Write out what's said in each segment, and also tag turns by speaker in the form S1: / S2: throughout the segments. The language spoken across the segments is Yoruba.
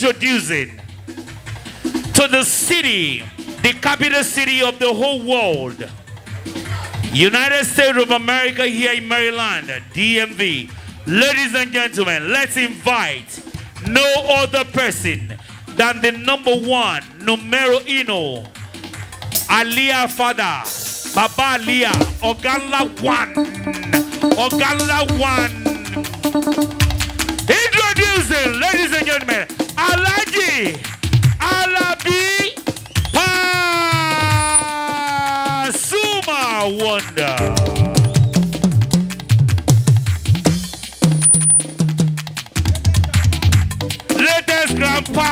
S1: Introducing to the city, the capital city of the whole world, United States of America, here in Maryland, DMV. Ladies and gentlemen, let's invite no other person than the number one, numero uno, Aliyah father, Baba Aliyah, Oganla one, Oganla one. Introducing, ladies and gentlemen, Alhaji Alabi Pasuma Wonder. Latest grandpa,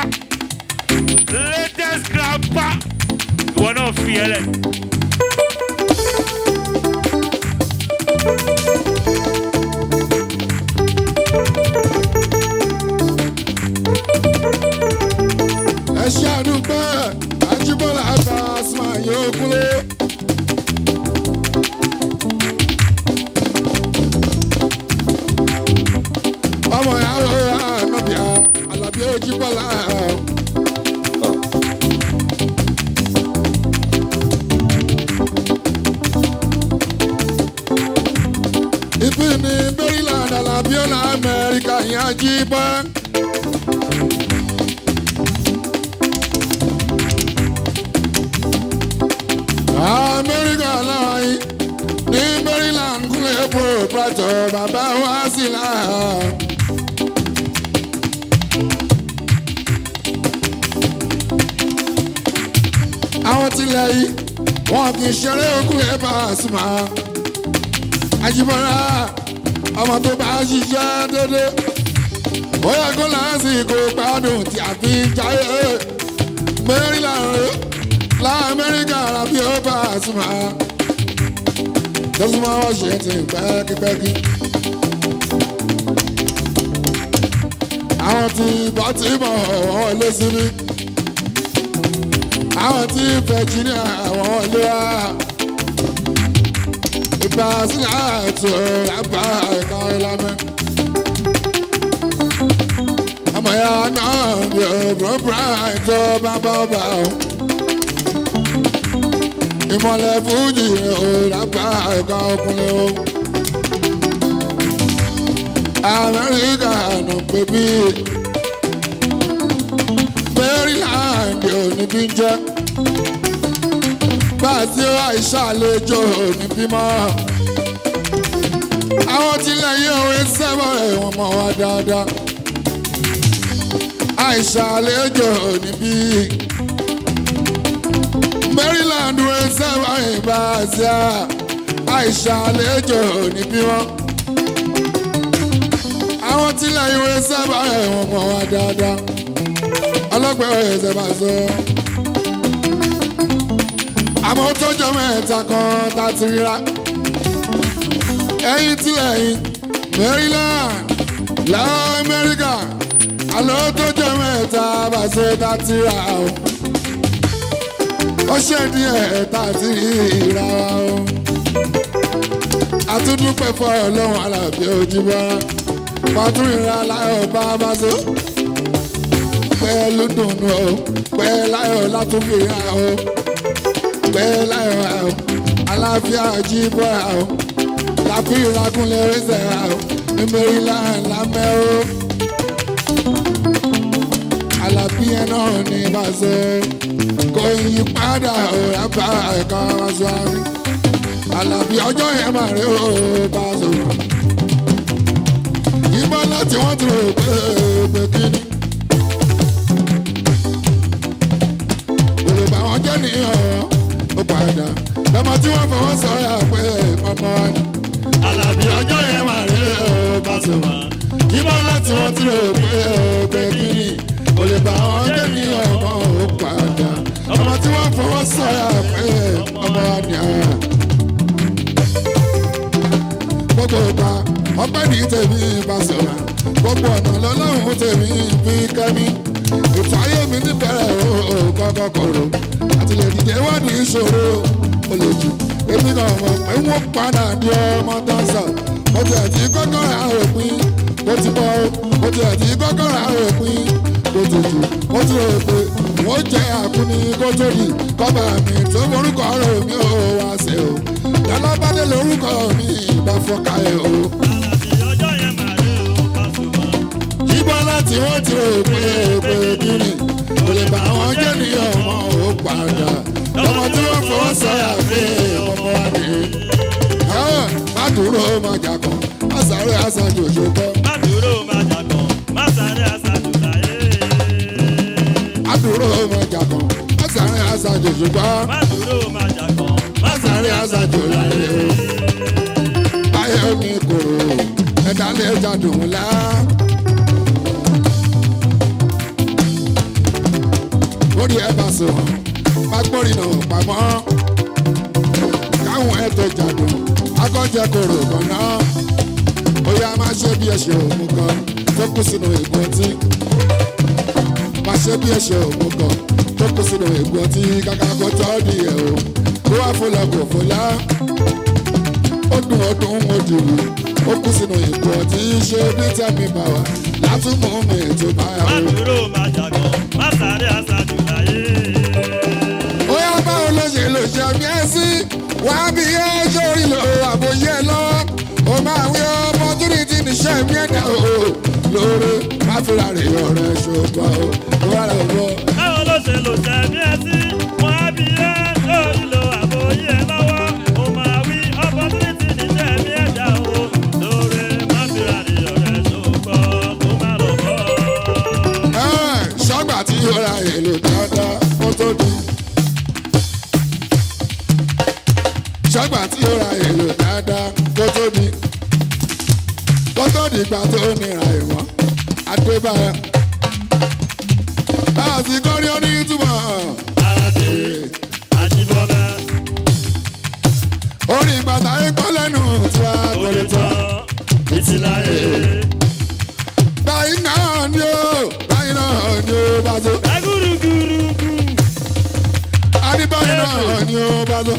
S1: latest grandpa. Ìwọ náà fi ẹ lẹ.
S2: Ẹ ṣe àdúgbò Àjíbọ́lá Pasuma yóò kúlé. Ọmọ ìyàwó ànábìá Àlàbí Òjìbọ́lá. Ibi ní Maryland Àlàbí ọ̀nà Amẹ́ríkà yẹn Àjíbọ́lá. Amẹ́ríkà láàyè ní Maryland kúnlẹ̀ pòpàtó bàbá wa sí láà. Àwọn tilẹ̀ yìí wọn kì í ṣeré kúnlẹ̀ Pasuma. Àjíbọ́lá ọmọ tó bá ṣiṣẹ́ dédé ó yẹ kó lásìkò gbádùn tí a fi jáyé Maryland lamẹ́ríkà àbí ó Pasuma tó súnmọ́ Washington pẹ́kípẹ́kí. Àwọn tí Baltimore wọ́n lé síbí, àwọn tí Virginia wọ́n lé wá. Ìgbà sílẹ̀ àti àbá ẹ̀ka ìlànà. Àmọ̀ ya náà yóò bọ̀ bright tó bá bọ̀ bá o. Ìmọ̀lẹ̀ fújì òràbà ẹ̀ka ọkùnrin o. Amẹ́ríkà nà pé bí Maryland ò ní bí ń jẹ́. Báàsì àìsàlejò ò ní bímọ. Àwọn tilẹ̀ yìí òwe sẹ́wọ̀n ẹ̀wọ̀n mọ̀ wá dáadáa. Àìsàlejò ò ní bí. Maryland wẹ̀ sábà ìbá àṣà àìsàlejò ní bí wọ́n. Àwọn tílẹ̀ ìwé sábà ẹ̀wọ̀n mọ̀ wá dáadáa. Ọlọ́pàá ẹ̀sẹ̀ máa sọ. Àmọ́ tó jọ mẹ́ta kan tá a ti ríra. Ẹ̀yin tílẹ̀ yìí Maryland l'Amẹ́ríkà àlọ́ tó jọ mẹ́ta bá ṣe tá a ti rà o. Ó ṣe díẹ̀ tá a ti ríra wa o. Àtúndúpẹ́ fọ́ Ọlọ́run Àlàbí Òjìbọ́lá. Pàtúrìnrà láyọ̀ bá a bá so. Pẹ̀lú dùnú o, pẹ̀lú láyọ̀ látúnfìrà o. Pẹ̀lú láyọ̀ o, àlàáfíà Òjìbọ́lá o. Láfíìrà kúnlẹ̀ rẹ́sẹ̀ o, ní Maryland lámẹ́ o. Àlàbí ẹ̀ náà ní bàṣẹ. Kò yí padà o, rábà ẹ̀ka wá sọ àmì. Àlàbí ọjọ́ yẹn máa rí o bàṣẹ. Ìbọn láti wọ́n ti rò pé pé kíni. Olùbá wọn jẹ́ nìyàn ó padà. Lọ́mọ tí wọ́n fọwọ́ sọ̀rọ̀ pé ọmọ wa ni. Àlàbí ọjọ́ yẹn máa rí o bàṣẹ. Ìbọn láti wọ́n ti rò pé pé kíni. Olùbá wọn jẹ́ nìyàn ó padà. Ọmọ tí wọ́n fọwọ́ sọ̀rọ̀ pé ọmọ wa ni. Gbogbo ìgbà ọpẹ́ ní tèmi bá sọ̀rọ̀, gbogbo ọ̀nà lọ́lọ́run tèmi fi kẹ́mi. Ètò ayé mi níbẹ̀rẹ̀ o kọ́kọ́ kọ̀rọ̀ àti lè dìde wá ní ìṣòro o lè jù. Èmi kan mọ̀ pé wọ́n padà di ọmọ tó ń sọ. Mo ti ẹ̀ ti kọ́kọ́ ra òpin bó ti bọ́ o. Mo ti ẹ̀ ti kọ́kọ́ ra òpin bó ti jù. Mo ti rò pé wọ́n jẹ́ àkúni kó tó di kọ́ba mi tó forúkọ ọ̀rọ̀ mi ò wá sí o. Lọ́lọ́bàdé lórúkọ mi ìbá fọ́ka ẹ̀ o.
S3: Àlàbí ọjọ́ yẹn máa rí o Pasuma.
S2: Jíbọ́ láti wọ́n ti rò pé pé kíni kò lè bá àwọn jẹ́ ní ọmọ ò padà. Ọmọ tí wọ́n fọwọ́ sọ̀yà pé ọmọ wa nìyí. Má dúró má jà kan, má sáré àṣàjò ṣùgbọ́n.
S3: Má dúró má jàgbọ̀n, má sáré àṣàjù láyé.
S2: Má dúró má jà kan, má sáré àṣàjò ṣùgbọ́n.
S3: Má dúró má jàgbọ̀n, má
S2: Má sáré àṣàjò láyé o. Báyọ̀ ní kòrò, ẹ̀dá lè jàdùn ńlá. Orí ẹ bá sùn, má gbórí nà pamọ́. Káwọn ẹ tó jàdùn, akọ́jẹ kòrò kan náà. Ó yá má ṣe bí ẹ̀ṣẹ̀ òun kan tó kú sínú ègún ọtí. Má ṣe bí ẹ̀ṣẹ̀ òun kan tó kú sínú ègún ọtí. Kàkà kó tọ́ di ẹ̀ o. Kó wá fúnlọ kò fúnlá. Ó dùn ó dùn ó dùn ó kú sínú ègún ọtí. Ṣé bí tẹ́mi bá wà látúmọ̀ mi tó bá yà
S3: Má
S2: o.
S3: dúró má jàgbọ̀n, má sáré àṣàjù láyé.
S2: Ó yá báwo ló ṣe lò ṣe mí ẹ́ sí wàá bí ẹ sórí lò àbòyẹ lọ́wọ́ ó máa wí opportunity níṣẹ́ mi ẹ̀dá o lóore má fúnra rẹ̀ ọ̀rẹ́ ṣùgbọ́n o ó wà lọ́wọ́.
S3: Báwo ló ṣe lò sẹ́mi ẹ sí? Wọ́n á bí ẹ lórí lo àbòyí ẹ lọ́wọ́. Ó máa wí opportunity níṣẹ́ mi ẹ̀dá o. Lóore má fi ra ní ọ̀rẹ́ ṣùgbọ́n kó má lọ bọ́.
S2: Ẹ́, ṣọ́gbà tí ó ra èlò dáadáa kó tó di. Ṣọ́gbà tí ó ra èlò dáadáa kó tó di. Kó tó di ìgbà tó nira ìwọ̀n Adébáyọ̀. Àsìkò rí onítùmọ̀.
S3: Àlàbí Àjíbọ́lá
S2: Orin bàtà ẹ̀kọ́ lẹ́nu tí a kò lè tán.
S3: onítọ̀ ìtìláyé.
S2: Báyìí náà ni ó, báyìí náà ni ó bá tó.
S3: Agúrúgúrúgú.
S2: Àní báyìí náà ni ó bá tó.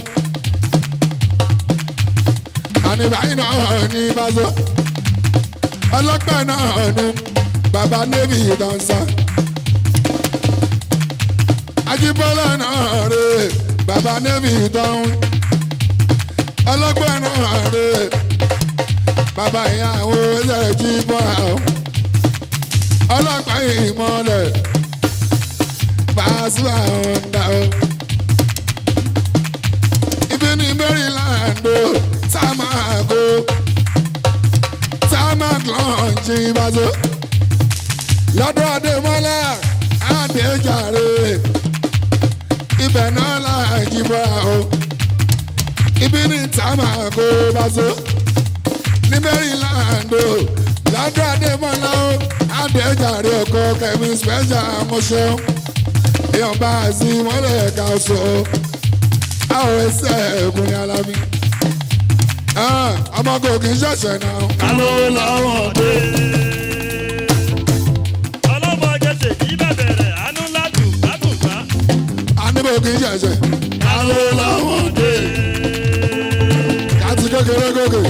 S2: Àní báyìí náà ni bá tó. Ọlọ́pàá náà ni bàbá Navy dansa. Ajíbọ́lá náà rè bàbá Navy dán. Ọlọ́pàá náà rè bàbá ìyàwó ẹ̀jẹ̀ jíbọ́lá. Ọlọ́pàá ìmọ̀lẹ̀ Pasuma ọ̀ndà o. Ibi ní Maryland o, Tamako, Tamak lọ́ọ̀njì Ìbàdó. Lọ́dọ̀ Adémọ́lá, Adéjàre, ibẹ̀ náà láàjì bọ́ra o. Ibi ní Tamako Ìbàdó. Ní Maryland o, lọ́dọ̀ Adémọ́lá o, Adéjàre ọkọ̀ Kẹ́mi special mọ́ṣẹ́ èèyàn bá a sí mọ́lẹ̀ ká sọ àwọn ẹsẹ̀ ẹ̀kúnrin alámi. Ọmọ kò kì í ṣẹ̀ṣẹ̀ náà.
S3: Alo lọ́wọ́ dé. Ọlọ́mọge ṣèjì bẹ̀bẹ̀rẹ̀ àánú ládùn bábùbá.
S2: Àníbò kì í ṣẹ̀ṣẹ̀.
S3: Alo lọ́wọ́ dé.
S2: Káti kékeré gòkè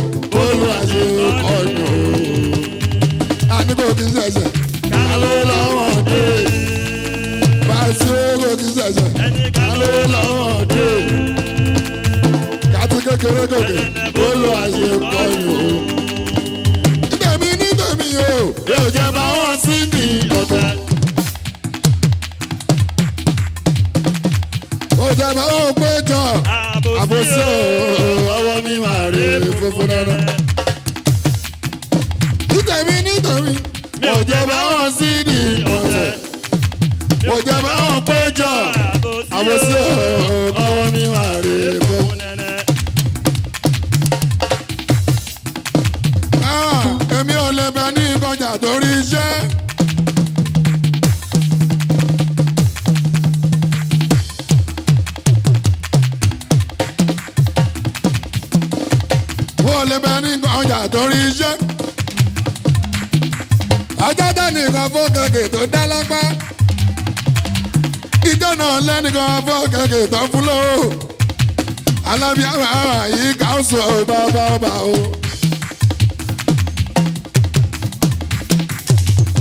S2: olùwàṣẹ ọ̀nà. Àníbò kì í ṣẹ̀ṣẹ̀.
S3: Alo lọ́wọ́ dé.
S2: Bàṣẹ kò kì í ṣẹ̀ṣẹ̀.
S3: Ẹni kalo lọ́wọ́ dé.
S2: Káti kékeré gòkè olùwàṣẹ ọ̀nà. Tèmi ní tèmi o,
S3: Yóò jẹ́ báwọn sí ní ọ̀tẹ̀.
S2: ó jẹ́ bá ó péjọ. Àbòsí o, ọwọ́ mi máa rí funfun dáadáa. Nítèmi nítèmi,
S3: Mi ò jẹ́ báwọn sí ní ọ̀tẹ̀.
S2: mo jẹ́ bá wọn péjọ. Àbòsí o, ọwọ́ mi máa rí funfun. Ah, èmi ò lè bẹ ní ìkọjà torí iṣẹ́. Mo lè bẹ ní ìkọjà torí iṣẹ́. Ọjọ́ tẹ́nìkan fún kẹ̀kẹ́ tó dá lápá. Ìjọ náà lẹ́nìkan fún kẹ̀kẹ́ tó fún lówó. Alábíàmọ́ yìí kà ó sọ bàbá ọba o.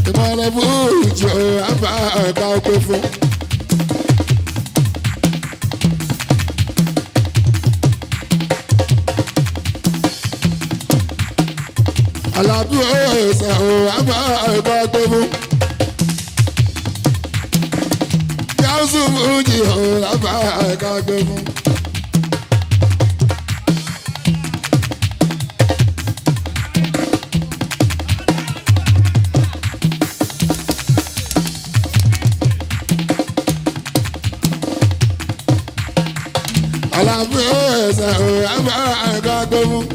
S2: Ìmọ̀lẹ̀ fújì o, àbá ẹ̀ka ó pé fún. Àlàbí ọ̀sẹ̀ ò àgbà ẹ̀ka ó pé fún. Gáúsù Fújì ò àgbà ẹ̀ka ó pé fún. Àlàbí ọ̀sẹ̀ ò àgbà ẹ̀ka ó pé fún.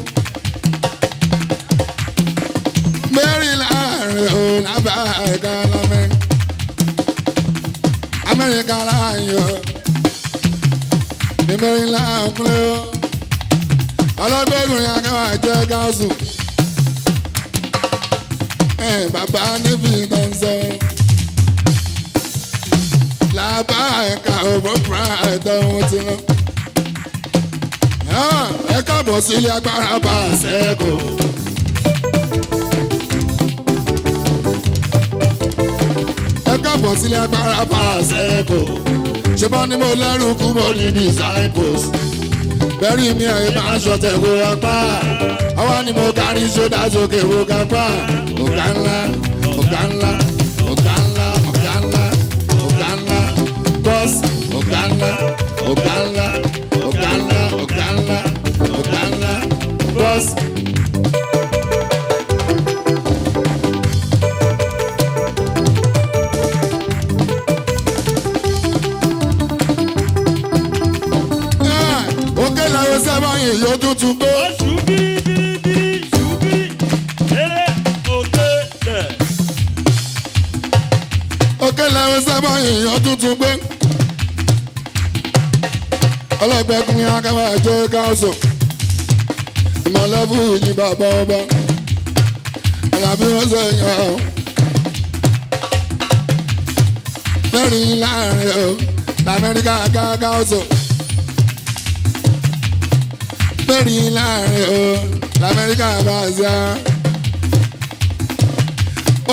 S2: Mẹ́rin láàrin ò lábà ẹ̀ka lámẹ́. Amẹ́ríkà láàyò ní mẹ́rin láàkúnlé ó. Ọlọ́gbẹ́gùn akẹ́wà jẹ́ gáàsù. Ẹ bàbá níbi ìtàn sọ. Làbá ẹ̀ka òbó pra ẹ̀tọ́ ohun ti lọ. Ẹ káàbọ̀ sílé agbára bá a ṣẹ́kù. Ẹ káàbọ̀ sílé agbára bá a ṣẹ́kù. Ṣé bá ní mo lẹ́rù kú mo ní disciples? Bẹ́rí mi àyè máa ṣọ̀tẹ̀ wo apá. Àwa ni mo kárí ṣódà sókè wo kápá. Ọ̀gá ńlá, ọ̀gá ńlá, ọ̀gá ńlá, ọ̀gá ńlá, ọ̀gá ńlá, bọ́s, ọ̀gá ńlá, ọ̀gá ńlá, ọ̀gá ńlá, ọ̀gá ńlá, ọ̀gá ńlá, bọ́s. Òkè làwọn sábà yìí yóò tuntun gbó.
S3: Ó ṣú bíríbíríbírí ṣú bí eré òkè tẹ̀.
S2: Òkè làwọn sábà yìí yóò tuntun gbé. Ọlọ́gbẹ́kùnrin akẹ́wà jẹ́ káàsọ̀. Ìmọ̀lẹ́bù yìí bàbá ọba. Àlàbí wọ́n ṣe yàn ọ́. Mẹ́rin láàrin o, l'Amẹ́ríkà káàsọ̀. Mẹ́rin láàrin o, l'Amẹ́ríkà bá a ṣá.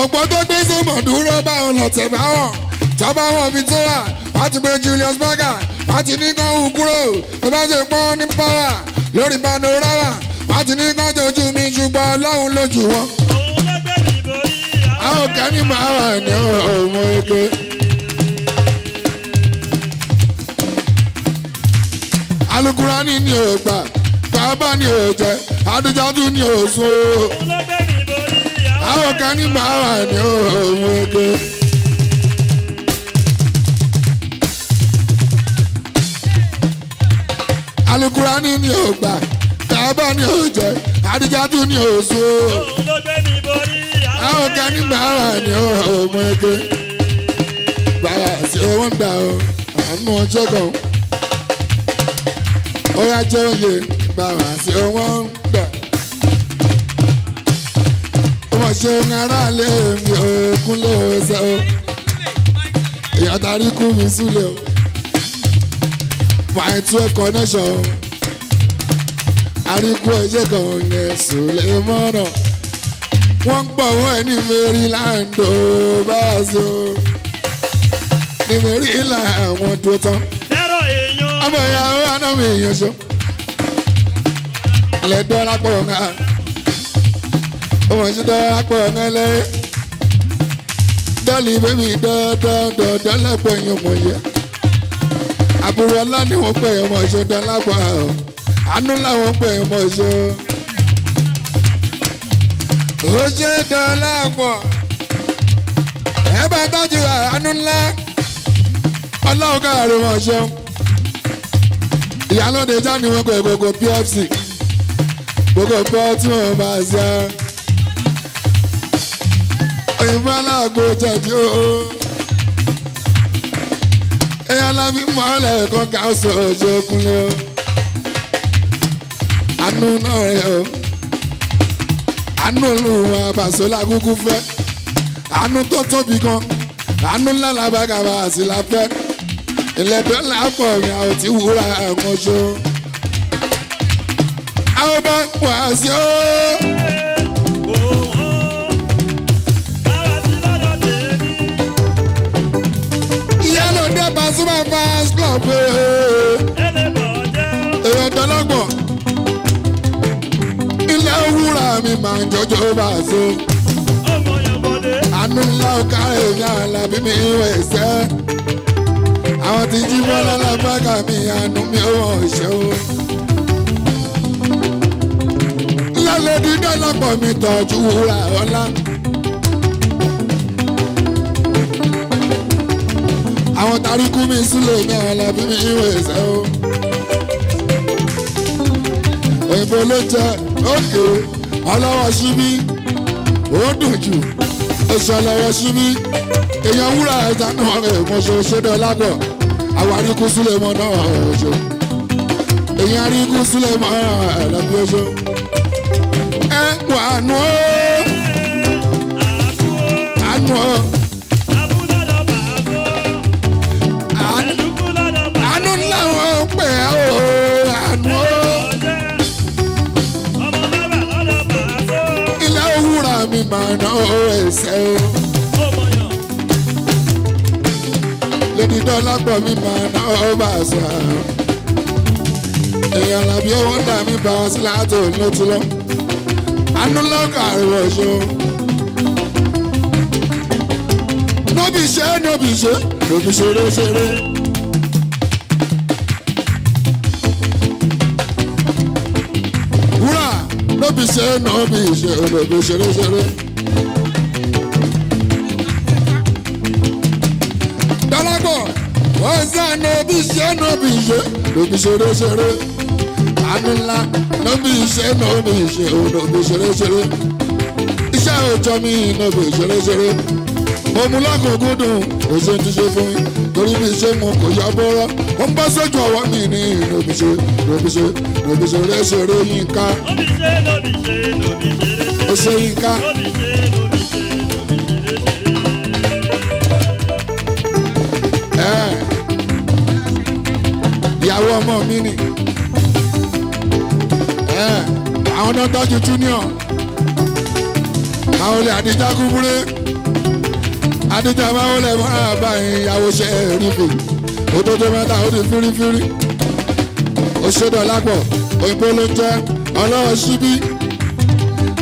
S2: Ọ̀pọ̀ tó gbé sọ́mọ̀ dúró báwọn lọ̀tẹ̀ báwọn. Tọ́ba wọn fi tó wà, wọ́n ti gbé Julius Berger, wọ́n ti ní kán hù kúrò. Tó bá ṣe pọ́n ní pọ́wà lórí panorama, wọ́n ti ní kán jojú mi ṣùgbọ́n Ọlọ́run lójú wọn.
S3: Òun ló gbé mi borí
S2: Àwọn kan ní màá wà ní ọmọ eke. Alukurani ni ò gbà, bàbá ni ò jẹ, Adijatu ni ò sùn o.
S3: Òun ló gbé mi borí
S2: Àwọn kan ní màá wà ní ọmọ eke. Alukurani ni ò gbà, bàbá ni ò jẹ, Adijatu ni ò sùn o.
S3: Òun ló gbé mi borí
S2: Àwọn kan ní bàárà ni ọmọ ẹgbẹ́. Bàrà sí owó ń gbà ó, àánú ọjọ́ kan. Ó yá jẹ́ òye, bàrà sí owó ń gbà. Ó mọ̀ ṣe ohun aráàlú mi ò kúnlẹ̀ ọ̀sẹ̀ o. Ìyá tarí kú mi súlẹ̀ o. My 12 connection o. Àríkú ẹ̀jẹ̀ kan yẹn sùlẹ̀ mọ́nà. Wọ́n ń pọ̀ wọ́n ẹ̀ ní Maryland ó báàzó. Ní Maryland àwọn tó tán.
S3: Lẹ́rọ̀ èèyàn.
S2: Ọmọ ìyàwó àná mi èèyàn ṣó. Ilẹ̀ dọ́là pọ̀ ńlá. Ọmọ ìṣe dọ́là pọ̀ ńlá lẹ́yìn. Dọ́lì bébì dọ́dọ́dọ́ pọ̀ èèyàn mọ̀ yẹ. Àbúrò ọlá ni wọ́n pè ọmọ ìṣe dọ́là pọ̀ àánú làwọn pè ọmọ ìṣe. Ó ṣe dọ́là pọ̀. Ẹ bá tọ́jú àánú ńlá. Ọlọ́run káàárọ̀ wọn ṣeun. Ìyálóde jáde wọn kò gbogbo PFC. Gbogbo pọ́ tí wọ́n bá ṣe. Òyìnbó aláàgbo jẹ̀dí o. Ẹyà láfi mọ́lẹ̀ kan ká sọ ojú kúnlẹ̀ o. Àánú náà rẹ̀ o. Àánú olùwà bàṣọ́lá kúkú fẹ́. Àánú tó tóbi gan. Àánú ńlá làbàgàbà àti làfẹ́. Ilẹ̀ dọ́là pọ̀ mi àwọn tí wúrà àwọn ṣo. Àwọn bá ń pọ̀ àṣẹ o. máa ń jọjọ́ bá a so. Àánú ńlá ọ̀ká èmi Àlàbí mi ìwé ẹ̀sẹ̀. Àwọn tí jí bọ́lá lábákà mi àánú mi ò wọ̀n ṣe o. Lálẹ́ dídá lápọ̀ mi tọ́jú wúrà ọlá. Àwọn taríkú mi sílẹ̀ mi Àlàbí mi ìwé ẹ̀sẹ̀ o. Òyìnbó ló jẹ òkè ọlọ́wọ́ síbí ó dùn jù oṣù ọlọ́wọ́ síbí èèyàn wúrà ẹja náà rẹ̀ mọ̀ṣọ́ ṣẹ́dọ̀ lágbọ̀ àwọn aríkú sílẹ̀ mọ́ náà ọ̀ṣọ́ èèyàn aríkú sílẹ̀ mọ́ ẹ̀lọ́bí ọṣọ́ ẹ wà nù ó ànú ó ànú ńlá wọn pè é ó ànú ó. Ilé òwúrọ̀ mi máa ná ẹsẹ̀ o. Lady Dọ́lápọ̀ mi máa ná ọba àṣà. Èèyàn làbí owó dà mí bá wọn sí láti òun ló ti lọ. Àánú lọ́kà àrùn ọ̀ṣọ́. Nóbì ṣe nóbì ṣe nóbì ṣeré ṣeré. Wúrà nóbì ṣe nóbì ṣe nóbì ṣeré ṣeré. Dọ́lápọ̀ wọ́n sá nóbì ṣe nóbì ṣe nóbì ṣeré ṣeré. Àánú ńlá nóbì ṣe nóbì ṣe nóbì ṣeré ṣeré. Iṣẹ́ òòjọ́ mi nóbì ṣeré ṣeré. Mo mú lákòókò dùn ó ṣe ń ṣe fún mi torí bí ṣe mo kò yọ bọ́rọ́. Ó ń bọ́ sójú ọwọ́ mi ní nóbì ṣe nóbì ṣe nóbì ṣeré ṣeré yínká. Ó ṣe yínká. Ẹ, ìyàwó ọmọ mi ni. Ẹ, àwọn náà tọ́jú junior àwọn olè àdìjà kúkúrẹ́ àdìjà máa ń lẹ̀ mọ́ra báyìí ìyàwó ṣe é rí fè òdodo mẹ́ta ó di fírífírí òṣèdọ̀lápọ̀ òyìnbó ló ń jẹ́ ọlọ́wọ́ síbí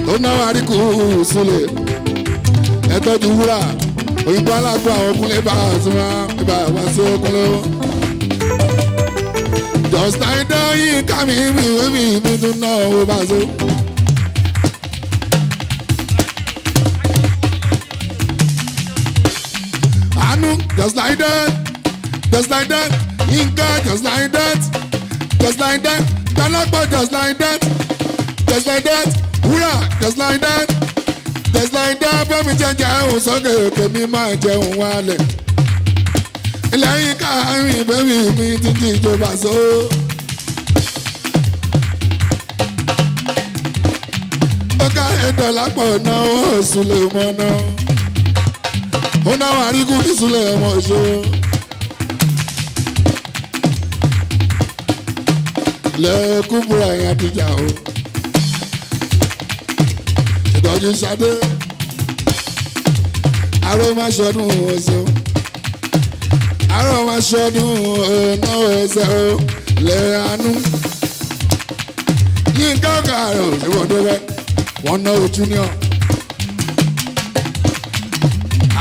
S2: tó náwó àríkù sílẹ̀ ẹ̀tọ́jú wúrà òyìnbó alágbó àwọn kúnlé bá a sí wọn ibà wá sí kúnlé wọn. Justin dẹ́yìn kámi mi mi mi tún náà ó bá so. Àánú just like that, just like that, Yínká just like that, just like that, Dọ́lápọ̀ just like that, just like that, wúrà just like that, just like that, bẹ́ẹ̀mi jẹ́ jẹun sókè òkè mi máa jẹun wálẹ̀. Lẹ́yìn káàrin bẹ́ẹ̀mi mi títí ìjọba so. Ó ká ẹ̀dọ̀lápọ̀ náà ó sùn lè mọ́ náà ó náwó àríkú ìsúlẹ̀ ọmọ ìṣó. Lẹ́ẹ̀kú búra ẹ̀yà àtijọ́ o. Ìtọ́jú Ṣadé. Aró máa ṣọdún ọ̀sẹ̀ o. Aró máa ṣọdún ọ̀nà ọ̀sẹ̀ o. Lẹ́ẹ̀ánú. Yínká ọ̀gá rẹ̀ ò ṣe wọ́n débẹ̀. Wọ́n náwó junior.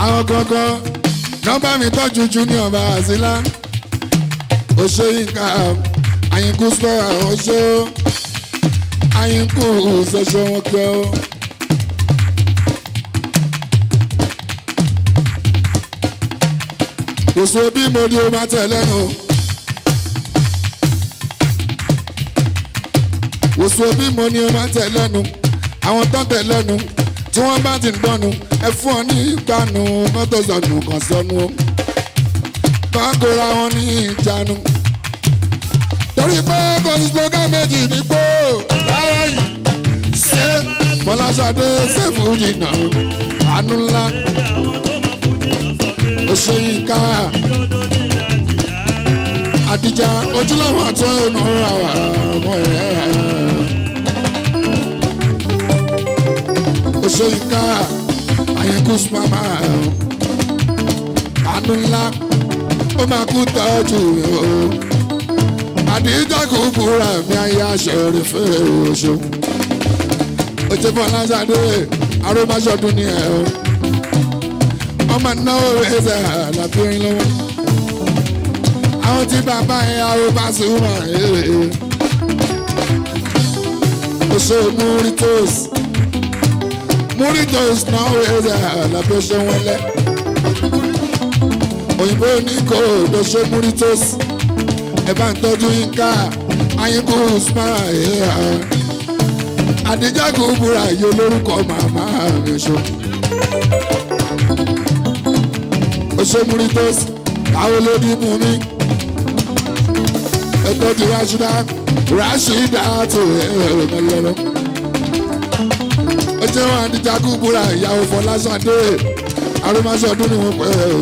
S2: Àwọn kankan nọ́mbà mi tọ́jú junior bá a sí lá oṣù yínká àyínkù square oṣù àyínkù ṣoṣo wọn kí ọ. Kò sí bí mo ní o máa tẹ̀ lẹ́nu. Kò sí bí mo ní o máa tẹ̀ lẹ́nu. Àwọn tó tẹ̀ lẹ́nu tí wọ́n bá ti ń dọ́nu ẹ fún ọ ní ìgbanu mọ́tò sọnù kan sọnù o. Kọ́kọ́ra wọn ní ìjánu. Torí pé kò sí slogan méjì ní pò lára yìí. Ṣé Fọláṣadé ṣe fújì náà? Àánú ńlá. Oṣù Yínká. Àdìjà ojúlówó àti ọ̀nà àwọn ọmọ ẹ̀. Oṣù Yínká àyẹ̀kú sùpàmà àánú ńlá ó máa kú tọ́jú mi o. Àdìjà kò búra mi ayé aṣọ rẹ̀ fẹ́ oṣù. Oṣù Fọláṣadé arómáṣọdún ni ẹ̀ o. Ọmọ náà ẹsẹ̀ àlàbí orin lọ́wọ́. Àwọn tí bàbá ẹ̀ aró bá sùnmọ̀ ẹ̀. Oṣù Múrítòs. Múrítòs náà ẹsẹ̀ àlàbí oṣù wọlé. Òyìnbó ní kò lóṣù Múrítòs. Ẹ bá ń tọ́jú Yínká Ayínkù Usman ẹ̀. Àdìjágùn búra yìí olórúkọ màmá mi ṣo. Oṣù Múrítòs àwọn olórí mú mi. Ẹ̀tọ́ ti Rashida Rashida tó ẹ̀rọ lọ́rọ́. Ó jẹ́ wọn Àdìjágùn búra ìyàwó Fọláṣadé Arúmáṣọdún ni wọ́n pẹ́ o.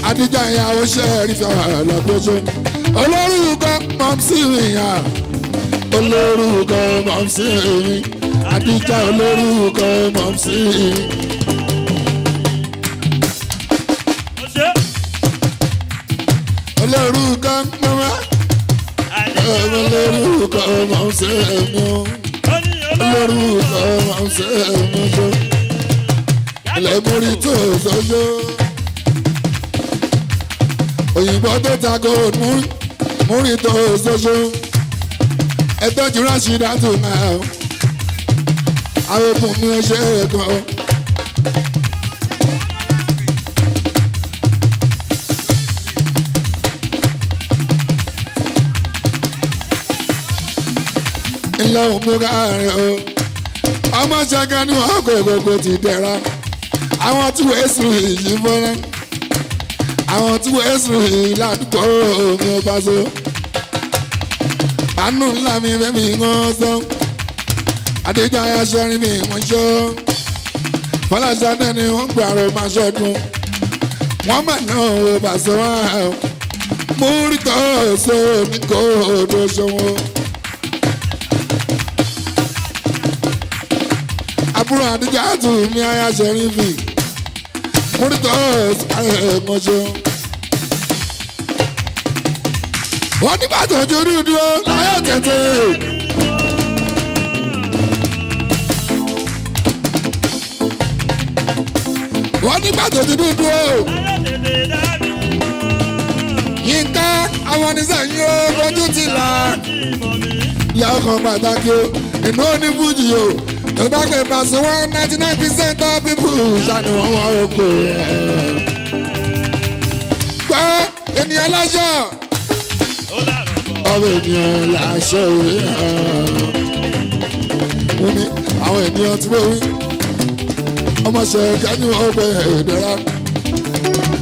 S2: Àdìjá ìyàwó ṣẹ́ẹ̀rí fi hàn lọ́gbọ́sọ. Olórúkọ mọ̀mísí ìyá olórúkọ mọ̀mísí mi Àdìjá olórúkọ mọ̀mísí mi.
S3: Ó ṣe.
S2: Olórúkọ mọ̀mọ́ olórúkọ mọ̀mísí mi
S3: Ó ní
S2: olórúkọ mọ̀mísí mi ṣo ilẹ̀ múrí tó sọ́jọ́. Òyìnbó tó ta gold múrí tó sọ́jọ́. Ẹ tọ́jú Rashida tó máa o. Àwọn okùn mi ẹ ṣe é gan o. Ńlá òmùgá rẹ̀ o. Ọmọ ṣẹ́gẹ́ ni wọ́n kò gbogbo ti dẹ̀ra. Àwọn tí wọ́n sùn yìí fọ́nrán. Àwọn tí wọ́n sùn yìí ládùúgbò mi ò bá so. Àánú ńlá mi fẹ́mi wọ́n sọ. Adéjáyà sẹ́rin mi wọ́n ṣọ́. Fọláṣadé ni wọ́n gbàrọ̀ máa ṣọdún. Wọ́n mà náà ò bá sọ wá. Múrítọ́ sọ ní kò tó ṣọwọ́. Àbúrò àdìjà tù mí aya sẹ́rin fi. Múrítọ́ ẹ̀ẹ́mọ̀ṣọ́. Wọ́n ní bàtà ojú dúdú láyọ̀ tètè. Wọ́n ní bàtà ojú dúdú.
S3: Ayọ̀ tètè dá mi mọ̀.
S2: Yínká àwọn oníṣẹ́yìn ó fojú ti là.
S3: Tí mọ̀ mí.
S2: Lọ́kàn pàtàkì o, inú onífújì o. Tó bá pè pàṣẹ 99% of people ṣàní wọ́n wọ́n ó pè é. Gbọ́ ènìyàn láṣọ.
S3: Ó làrọ̀ bọ̀.
S2: Ọmọ ènìyàn láṣọ òwe. Wúni àwọn ènìyàn tí wọ́n wí. Ọmọ ṣẹ̀kẹ́ ni wọ́n pè é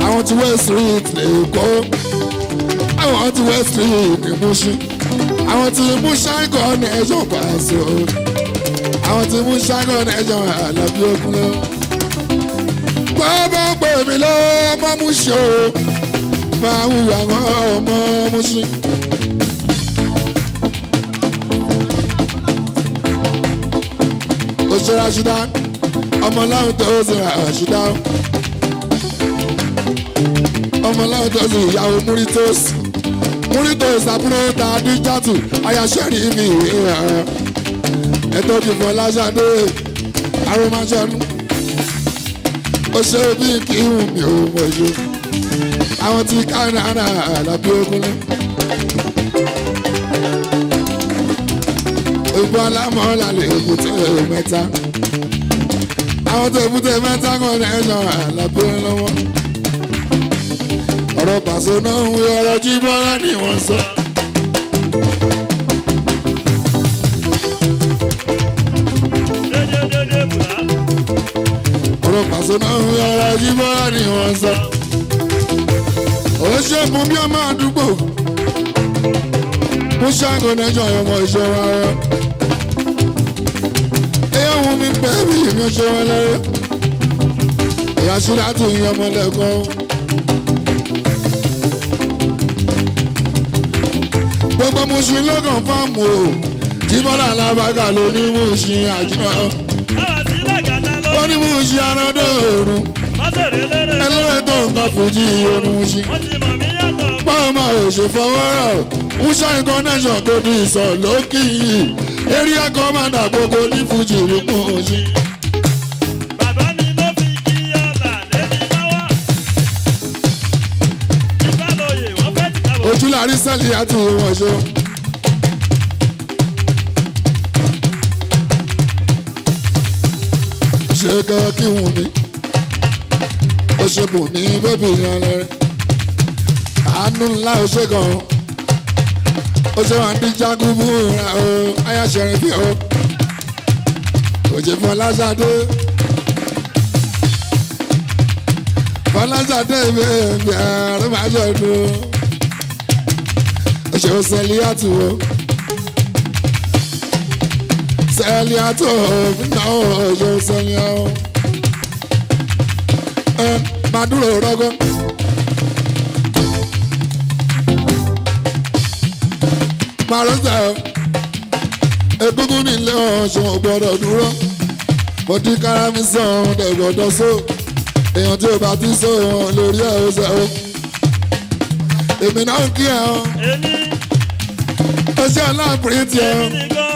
S2: àwọn tí West Street lè kó. Àwọn tí West Street ní Mushin. Àwọn tí Mushin kọ́ ní ẹjọ́ pàṣẹ. Àwọn tí Mushin kọ́ ní ẹjọ́ Àlàbí Ògúnlé. Bàbá pè mí lọ́wọ́ ọmọ Mushin o. Máa wùwà àwọn ọmọ Mushin. Oṣù Rashida, ọmọ láwùjọ tó ṣe Rashida. Ọmọ láwùjọ tó ṣe ìyàwó Múrítòs. Múrítòs àbúrò ta Adíjátù, ayaṣẹ́rì mi ìwé hàn. Ẹ̀tọ́ ti fọ Láṣadé, Arómáṣọ́nù. Ó ṣe bí kí n mi ò mọ̀ ṣe. Àwọn tí Kánárà Àlàbí Ògúnlé. Ìbọn alámọ̀ọ́lá lè èbúté mẹ́ta. Àwọn tó èbúté mẹ́ta kan ní ẹ̀ṣọ́ Àlàbí lọ́wọ́. Ọ̀rọ̀ Pàṣẹ náà ń wí ọ̀rọ̀ Jíbọ́lá ni wọ́n sọ.
S3: Dédédédé bùrá.
S2: Ọ̀rọ̀ Pàṣẹ náà ń wí ọ̀rọ̀ Jíbọ́lá ni wọ́n sọ. Ó ṣe fún bí ọmọ àdúgbò. Mo ṣàǹgó nẹ́jọ́ ọmọ ìṣòro ara. Eyín ohun mi pẹ́ bí mi ò ṣe wọn lẹ́rẹ́. Ìyá Ṣúlá tún yan ọmọ lẹ́kọ̀ọ́. Gbogbo Mushin lọ́gàn fáàmù o. Jíbọ́lá alábàgà ló ní Mushin àjùmọ̀.
S3: Báwa sí làgàtà ló.
S2: Ó ní Mushin arọ́dọ̀ òru.
S3: Mọ́sẹ̀rẹ̀ lérè.
S2: Ẹlẹ́rìí tó nǹkan fújì oní Mushin.
S3: Wọ́n ti mọ̀ mí yàtọ̀.
S2: Báwo máa ò ṣe fọwọ́ rà ó? Mushin connection tó di ìsọ̀ lókì yìí. Area commander gbogbo ní Fújì ló kún òṣì.
S3: Bàbá mi ló fi kí ọ̀là lémi lọ́wọ́. Ìbálòyè wọ́n fẹ́ ti kábọ̀.
S2: Ojú láàrí sẹ́lì àti ìwọ̀n ṣe. Ṣé kẹ́ kí wùn mí? Ó ṣe bù mí bébì yẹn lẹ́rẹ́. Àánú ńlá ó ṣe gan-an. Ó ṣe wà ní jagun búra o, ayáṣẹ́rin fi o. Òjè Fọláṣadé. Fọláṣadé bèbè àrùn máa ṣọdún ṣe o sẹlíàtù o sẹlíàtù o náà o ṣe o sẹlíà o ẹ máa dúró rọgọ. Màrúsà egungun nílé ọ̀ṣun ò gbọ́dọ̀ dúró mo dín kára mi sàn ọ́n dẹ̀ gbọ́dọ̀ só èèyàn tí ò bá ti só wọn lórí ẹ̀ ó sẹ́ o èmi náà ń kí ẹ o
S3: Èmi
S2: ó ṣe aláàbùrí tiẹ̀ o
S3: èmi nìkan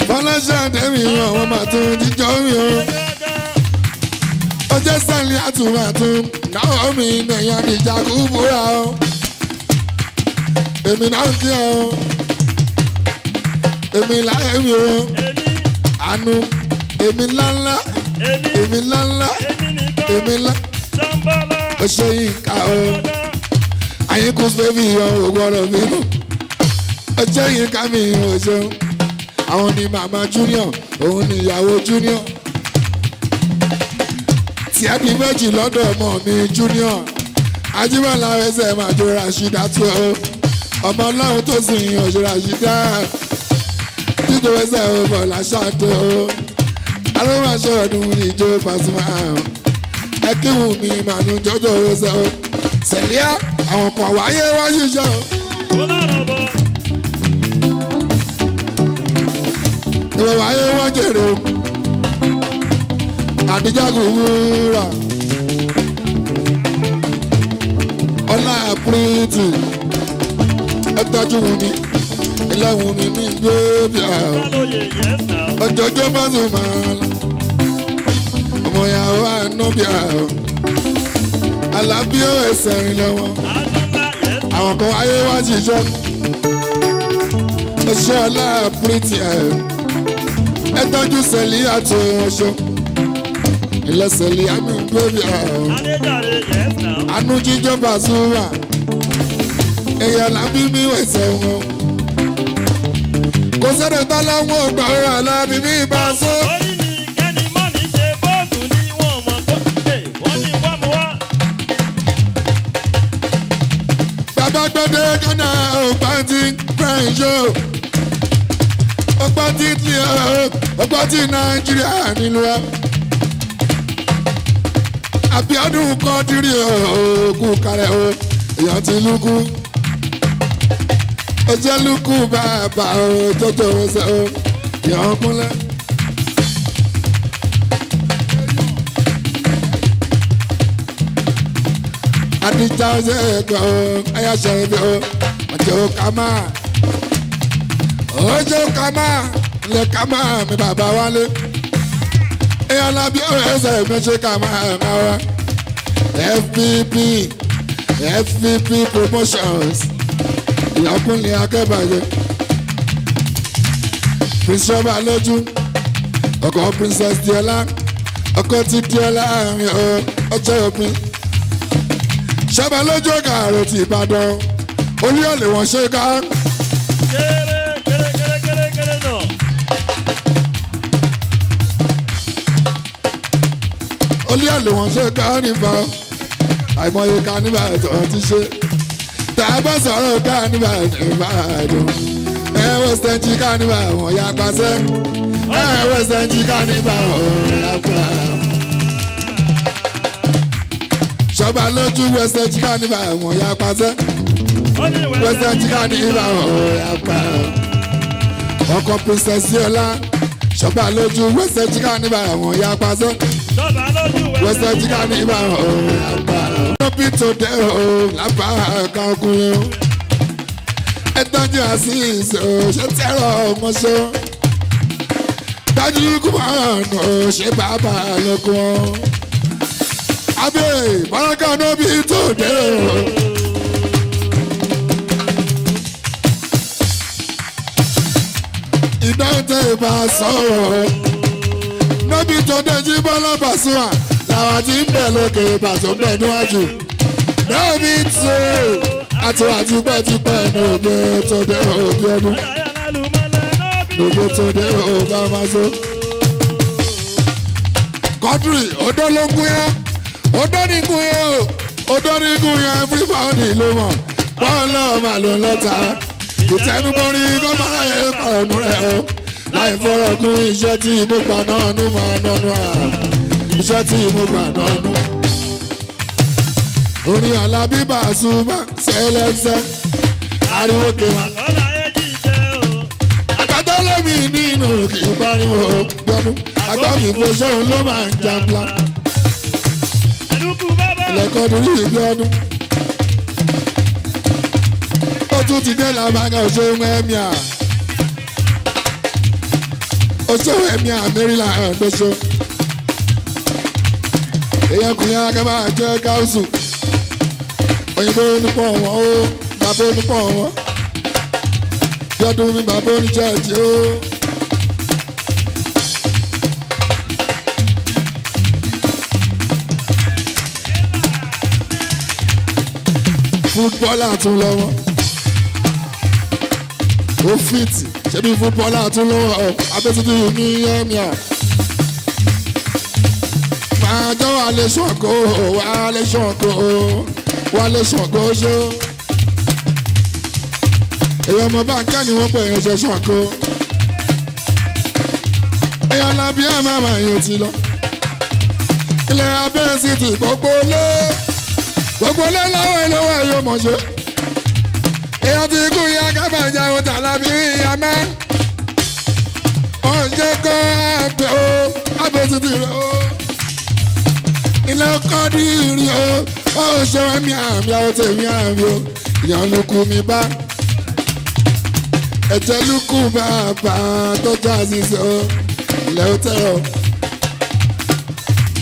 S2: fọláṣẹ́ àdẹ́mì àwọn máa tún jíjọ́ mi o
S3: gángan.
S2: ó jẹ́ sẹ́ẹ̀lì àtúmọ̀tún náà mi nìyẹn níjà kú búra o èmi náà ń kí ẹ o èmi láyé mi o
S3: Èmi
S2: àánú èmi ńláńlá
S3: èmi
S2: èmi ńláńlá
S3: èmi nìkan.
S2: èmi ńlá
S3: Sambala.
S2: ó ṣe yín ká o
S3: Gángan.
S2: àyínkù bébí ọ̀hún gbọ́dọ̀ bínú ó jẹ́ yín ká mi ò ṣeun àwọn ni màmá junior òun ni ìyàwó junior tí ẹ di méjì lọ́dọ̀ ọmọ mi junior ajíbọ̀lá ẹsẹ̀ máa jó Rashida tó o ọmọ ọlọ́run tó sì yàn òṣè Rashida jíjọ ẹsẹ̀ ọmọ làṣàdó o alóhùn ọdún ìjọ Pasuma ẹ kíhùn mi mànú jọjọ ẹsẹ̀ o sẹ̀líà àwọn kan wáyé wá ṣiṣẹ́ o.
S3: Ó lọ́rọ̀ bọ̀.
S2: Ìwọ wáyé wọ́n jèrè o. Àdìjágun wúrà. Ọlá pírìtì. Ẹ tọ́jú wù mí. Ilé wù mí ní gbébí ẹ̀.
S3: Ìbálòyè yes now.
S2: Ọjọ́jọ́ bá sùn máa lọ. Ọmọ ìyàwó àánú bí ẹ̀. Àlàbí ó ẹsẹ̀ rìn lọ́wọ́.
S3: Àánú ńlá yes.
S2: Àwọn kan wáyé wá ṣiṣẹ́. Ọṣẹ́ ọlá pírìtì ẹ̀. Ẹ tọ́jú sẹ́lí àti ọṣọ. Ilé sẹ́lí àmì gbébí ẹ̀.
S3: Adéjàre yes now.
S2: Àánú jíjọ́ Pasuma. Èèyàn làbí mi wẹ̀sẹ̀ wọn. Kò sẹ́dọ̀ tá láwọn ògbà ọ̀rọ̀ àlábí mi bá a sọ.
S3: Orí ni kẹ́ni mọ́ni ṣe bọ́ọ̀lù ni wọ́n mọ̀ tó ṣe wọ́n ní wá mu wá.
S2: Bàbá gbọ́dọ̀ Ghana ọ̀pá ti French o. Ọ̀pá ti Italy o. Ọ̀pá ti Nàìjíríà nílùú wa. Àbíọ́dún kọ́dírì òkú kalẹ̀ o. Èèyàn ti lúkú. Ó jẹ́ lúkú bàbá o jọjọ ọ̀sẹ̀ o. Èèyàn kúnlẹ̀. Adija ọ̀sẹ̀ ẹ̀kọ́ o. Ayáṣẹ́ ibi o. Ọjọ́ kàmá. Ọjọ́ kàmá. Ilẹ̀ kàmá mi bàbá wálé. Èèyàn lábí ọ̀rẹ́ ẹsẹ̀ mi ṣe kàmá ẹ̀ma wa. FPP FPP Promotions ìyàkúnlé akẹ́bàjẹ́. Prince Ọba lójú ọkọ Princess Diola ọkọ ti Diola àárín ọjọ́ òpin. Ṣọba lójú ọ̀gá àrò ti Ìbàdàn olúyọ̀lé wọn ṣe ká.
S3: Kéré kéré kéré kéré kéré náà.
S2: Olúyọ̀lé wọn ṣe ká nípa àìmọye ká nípa ẹ̀tọ́ ti ṣe. Tá a bá sọ̀rọ̀ ká nípa Ìbàdàn ẹ wọ́n sẹ́ńtì ká nípa àwọn ya pàṣẹ. Ẹ wọ́n sẹ́ńtì ká nípa àwọn ya pàṣẹ. Ṣọba lójú wọ́n sẹ́ńtì ká nípa àwọn ya pàṣẹ.
S3: Ó ní
S2: Wọ́n sẹ́ńtì ká nípa àwọn ya pàṣẹ. Ọkọ Princess Yọlá ṣọba lójú wọ́n sẹ́ńtì ká nípa àwọn ya pàṣẹ.
S3: Ṣọba lójú
S2: Wọ́n sẹ́ńtì ká nípa àwọn ya pàṣẹ. Lọ́bí tó dé o lábàá kan ọkùnrin o. Ẹ tọ́jú àṣìṣe ṣe tẹ́rọ ọmọṣọ́. Dájú kúmọ̀ọ́nù ṣe bàbá lọ́kọ́. Abẹ́ báràkà náà bí tó dé o. Ìdáhùn ìbá sọ̀rọ̀. Nọ́bí tó dé jí Bọ́lá Bàṣúà làwọn ti ń bẹ̀ lókè bàtò ń bẹ̀ níwájú. Nọ́bí tó àti àtipẹ́tipẹ́ ní òde tó dé òbí ọdún. Òde tó dé òbá máa so. Kọ́dùrì odó ló ń gún yẹn, odó ní gún yẹn o, odó ní gún yẹn everybody ló mọ̀. Bọ́ọ̀lù ọ̀ma ló ń lọ́ta. Ìtẹnumọ́rí kọ́ máa yẹ pàrọ̀nù rẹ̀ o. Láì fọ́rọ̀ kún iṣẹ́ tí mo gbà náà nú máa nánú à. Iṣẹ́ tí mo gbà náà nú. Orin Àlàbí Pasuma ṣẹlẹ́sẹ̀. Ariwo kewa. Àgbàdo lómi nínú kì í pariwo gbọ́dún. Àgbàmì fọṣọ́ ló máa ń jàmbla. Ilẹ̀kọ́ dúró ìbí ọdún. Ó tún ti dé làbàgà òṣèlú ẹ̀míà. Òṣèlú ẹ̀míà Maryland ọ̀dọ́ṣọ́. Èèyàn kùnrin akẹ́bà jẹ́ káùsù. Òyìnbó onípọ̀ wọn ó, bàbá onípọ̀ wọn. Yọdún mi bàbá oníjẹ́ẹ̀jì ó. Fútbọ́là tún lọ́wọ́. Ó fìtì ṣebí fútbọ́là tún lọ́wọ́ abẹ́tútù ní ẹ̀míà. Máa jọ wálé ṣàngó wálé ṣàngó wálé ṣàngó ṣó. Èèyàn ọmọ báńkì ni wọ́n pè é ṣe ṣàngó. Èèyàn lábí ẹ̀ máa máa yàn ti lọ. Ilẹ̀ abẹ́ sì ti gbogbo lé. Gbogbo lé lọ́wọ́ ẹ̀ lọ́wọ́ ẹ̀ yóò mọ̀ ṣe. Èèyàn ti kú ya kábàjá ohun tàlàbí ìyá mẹ́. Ọ̀jẹ̀ kọ́ àbẹ̀ o, àbẹ̀ ti ti rẹ̀ o. Ilé ọkọ dìrì o, ó ṣe ẹ̀mí àmì àwọn tèmi àmì o. Ìyàn lukú mi bá. Ẹ̀jẹ̀ lukú bàbá tọ́jú àṣìṣe o. Ilẹ̀ ó tẹ̀ o.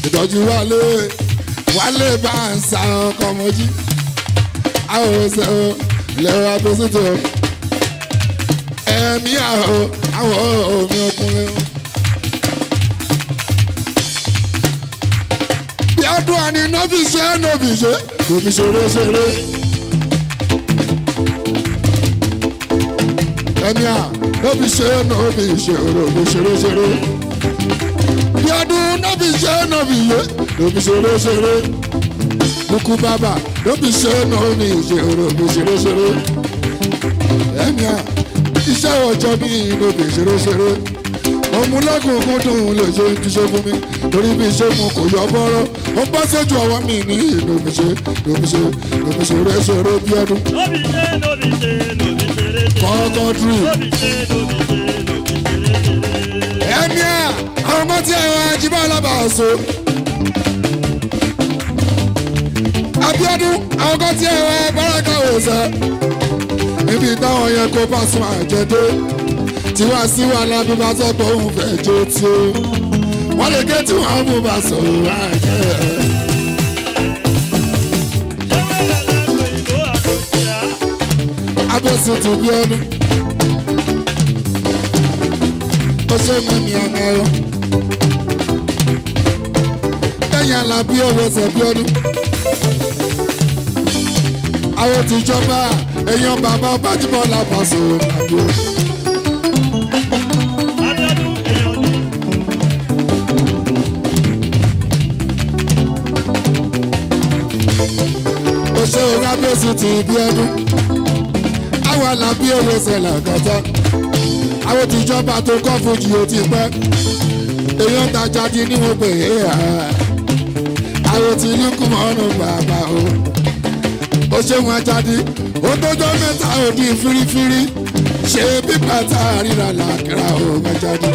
S2: Ìtọ́jú wálé wálé bá ń sa ọkọ̀ mojí. Àwọn ọ̀sẹ̀ o lẹ́wọ́ abẹ́sẹ̀tò ẹ̀mí àwọ̀ àwọ̀ omi ọkùnrin. Bí ọdún àní nọ́bì ṣe nọ́bì ṣe nọ́bì ṣeré ṣeré. Ẹ̀mí à nọ́bì ṣe nọ́bì ṣe nọ́bì ṣeré ṣeré. Bí ọdún nọ́bì ṣe nọ́bì ṣe nọ́bì ṣeré ṣeré. Bukú bàbà lóbi ṣe nọ́ọ̀nì ìṣòro bí ṣeréṣeré. Ẹ̀mí à iṣẹ́ ọjọ́ bí lóbi ṣeréṣeré. Òmùlẹ́kùn kúndùn lè ṣe ti ṣe fún mi torí bí ṣé mo kò yọ bọ́rọ́. Ó bọ́ sójú ọwọ́ mi ní lóbi ṣe lóbi ṣe lóbi ṣeréṣeré bí ọdún.
S3: Lóbi ṣe lóbi ṣe lóbi ṣeré ṣeré.
S2: Kọ́kọ́ dùn.
S3: Lóbi ṣe lóbi ṣe lóbi ṣeré ṣeré.
S2: Ẹ̀mí à àwọn ọmọ tí ẹ̀wọ̀n ajíbọ̀ alábàáṣọ. Abíọ́dún àwọn kan tí ẹ̀rọ báràkà ò sẹ́. Níbi táwọn yẹn kó Pasuma àjẹdé. Tiwa sí wa lábí bá sọ pé òun fẹ́ jó tí ó. Wọ́n lè ké tí wọ́n mú bá sọ̀rọ̀ àjẹ́.
S3: Ṣé wẹ́rẹ́ lẹ́nu ìbò àkọsíá?
S2: Abẹ́sùn tó bí ọdún. Ó ṣe mẹ́mi ọmọ ẹ̀rọ. Lẹ́yìn Àlàbí ọwọ́ ṣẹ̀ bí ọdún. Àwọn tìjọba èèyàn bàbá Bájíbọ́lá Pàṣẹ àbí o.
S3: Abíọ́dún èèyàn ni.
S2: Ó ṣe òun abẹ́sùn ti bí ọdún. Àwọn Àlàbí ọwọ́ ṣẹ̀ làkàtà. Àwọn tìjọba tó kọ́ fújì ó ti pẹ́. Èèyàn tajà di ní wọ́n pè é à. Àwọn tí lùkù mọ́nù bàbá o. Ó ṣeun ajáde, ó tójọ́ mẹ́ta òdi fírífírí. Ṣé pípa tá a ríra làkàrà òun ajáde?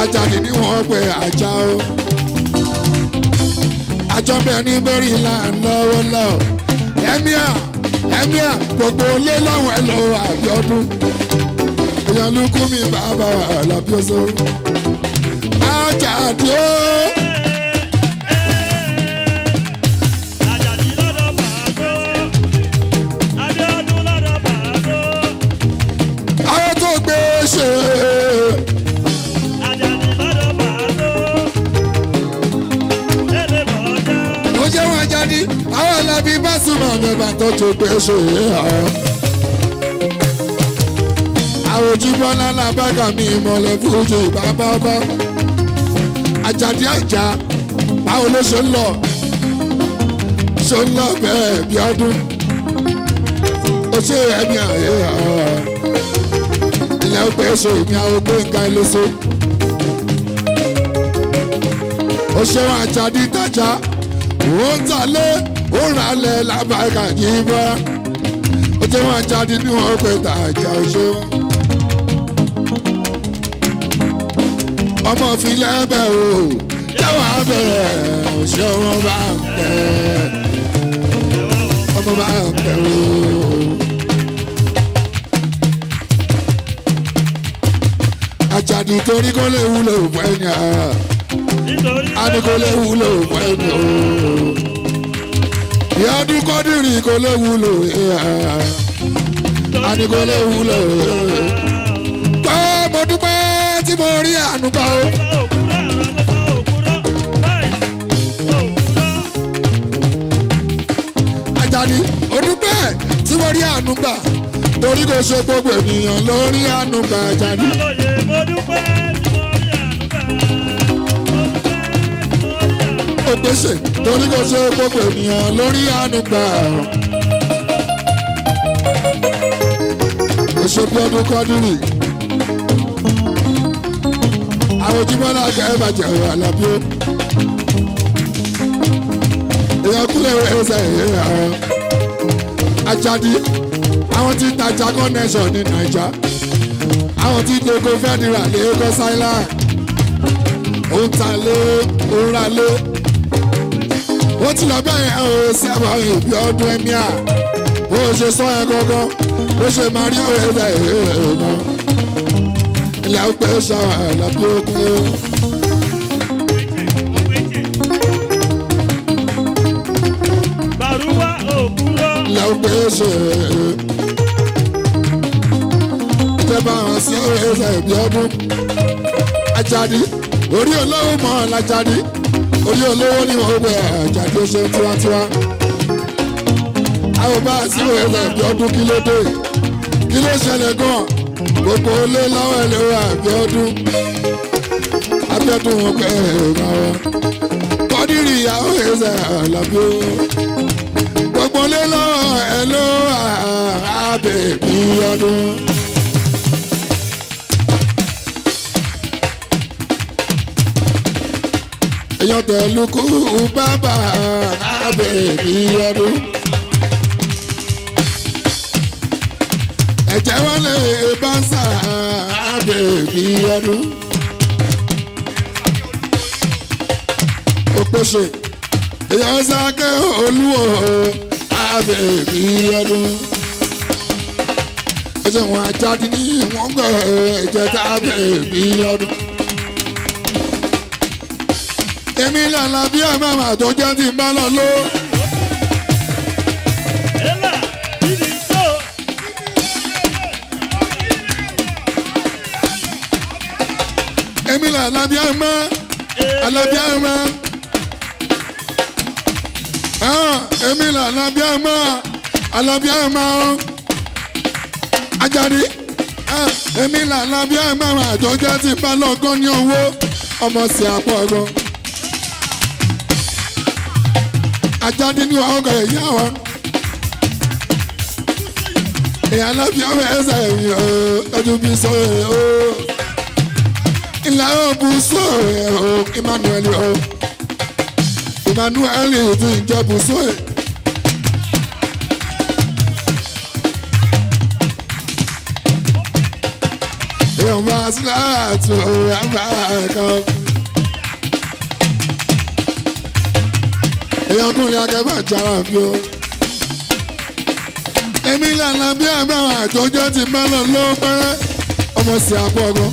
S2: Ajáde ni wọ́n pè ajá o. Àjọ bẹ́ẹ̀ ní Maryland lọ́wọ́lọ́wọ́. Ẹ̀mí à Ẹ̀mí à gbogbo ilé láwọn ẹ̀ lọ àbíọ́dún. Èèyàn lukú mi bàbá Àlàbí ọ̀sọ́. Àjàdí ó.
S3: Àjàdí lọ́dọ̀ Pàṣọ. Abíọ́dún lọ́dọ̀ Pàṣọ.
S2: Àwọn tó gbé ṣe.
S3: Àjàdí lọ́dọ̀ Pàṣọ. Lélẹ̀ bọ̀dá.
S2: Ó jẹ́ wọn Àjàdí. Àwọn Àlàbí bá súnmọ́ mẹ́bà tó tó gbé ṣe. Àwọn ojúbọ́lá làbágà mi ìmọ̀lẹ̀ fújì bàbá ọba. Àjàdí àjà báwo ló ṣe ń lọ? Ṣe ń lọ bẹ́ẹ̀ bí ọdún. Ó ṣe ẹ̀mí àyè ọ̀. Ilẹ̀ ó pé ṣe ìmí àwọn gbé nǹkan ẹlẹ́sọ. Ó ṣe wọn Àjàdí tajà. Ó ń talé, ó ń ralẹ̀ làbágà yìí bá. Ó ṣe wọn Àjàdí ní wọn pé tàjà ó ṣe wọn. Ọmọ fi lẹ́bẹ̀ o jẹ́wọ́ abẹ́rẹ́ ṣé wọ́n bá ń pẹ́ ọmọ bá ń pẹ́ o. Àjàdí torí kó lè wúlò fún ẹni à
S3: Nítorí
S2: á ní kó lè wúlò fún ẹni o. Ìyọ́dún kọ́dìrì kó lè wúlò á ní kó lè wúlò. Pé mo dúpẹ́ tí mo rí àánú gbà o.
S3: òkúrọ̀ òkúrọ̀ báyìí òkúrọ̀.
S2: Àjàdí odúpẹ́ tí wọ́n rí àánú gbà torí kò ṣe gbogbo ènìyàn ló rí àánú gbà Àjàdí.
S3: Alóye mo dúpẹ́ tí mo rí àánú gbà. Mo dúpẹ́ tí mo rí àánú gbà.
S2: Ó pèsè torí kò ṣe gbogbo ènìyàn ló rí àánú gbà. Ó ṣe bí ọdún kọ́dúrì. Àwọn ojúmọ́ náà kẹ́ ẹ bàjẹ́ ọ̀rọ̀ àlàbí ó. Èèyàn kúlẹ̀ ẹsẹ̀ èèyàn. Àjàdí àwọn tí tajà connection ní Nàìjà. Àwọn tí dogo federal Lagos Island. Ó ń ta lé, ó ń ra lé. Ó ti lọ bẹ́ẹ̀ ẹ̀ ò sẹ́wọ̀n ìbí ọdún ẹ̀míà. Bó o ṣe sọ ẹ gangan, bó ṣe máa rí òwe rẹ̀ náà. Ilẹ̀ ó pé ṣàwọn àlàbí okun.
S3: Bàrúwá òkúrọ̀.
S2: Ilẹ̀ ó pé ṣe. Ìjọba àwọn sí òwe rẹ̀ ìbí ọdún. Àjàdí, orí olówó mọ̀ ọ́ l'Àjàdí. Orí olówó ni wọ́n gbé Àjàdí ó ṣe tiwantiwa. Àwọn bá sí òwe rẹ̀ ìbí ọdún kí ló dé? Kí ló ṣẹlẹ̀ gan-an? Gbogbo ilé lọ́wọ́ ẹ̀ ló wà ìbí ọdún. Abíọ́dún wọn pẹ́ ẹ̀rọ wọn. Kọ́dírì ìyàwó ẹ̀sẹ̀ àlàbí ó. Gbogbo ilé lọ́wọ́ ẹ̀ ló wà ábẹ̀bí ọdún. Èèyàn tẹ̀lú kú bàbá ábẹ̀bí ọdún. Ẹ̀jẹ̀ wọn lè bá ń sà ábẹ̀bí ọdún. Òpèsè èèyàn sáké olúwo ábẹ̀bí ọdún. Ẹ̀jẹ̀ wọn àjáde ní wọ́n gbọ́ ẹ̀jẹ̀ tá ábẹ̀bí ọdún. Èmi lànà bí àmàmà tó jẹ́ ti bá lọ ló.
S3: Ela ìdí tó.
S2: Èmi lànà bí àmà àlàbí àmà. Èmi lànà bí àmà àlàbí àmà. Àjàdí èmi lànà bí àmàmà tó jẹ́ ti bá lọ gan ní owó ọmọ sí àpọ̀ gan. Àjàdí ní ọkọ̀ ìyá wa. Èèyàn lábí ọmọ ẹsẹ̀ mi ò tọ́jú bí sọ́yẹ̀ o. Ìlà òbú sọ́yẹ̀ o Emmanuel o. Emmanuel ti ń jẹ́ bù sọ́yẹ̀. Èèyàn bá síláàtù àbá kan. Èèyàn kúnlẹ̀ akẹ́bà jára fi o. Èmi lànà bí àbáwá àtọ́jọ́ ti bá lọ ló pẹ́rẹ́ ọmọ sí àpò ọgọ́.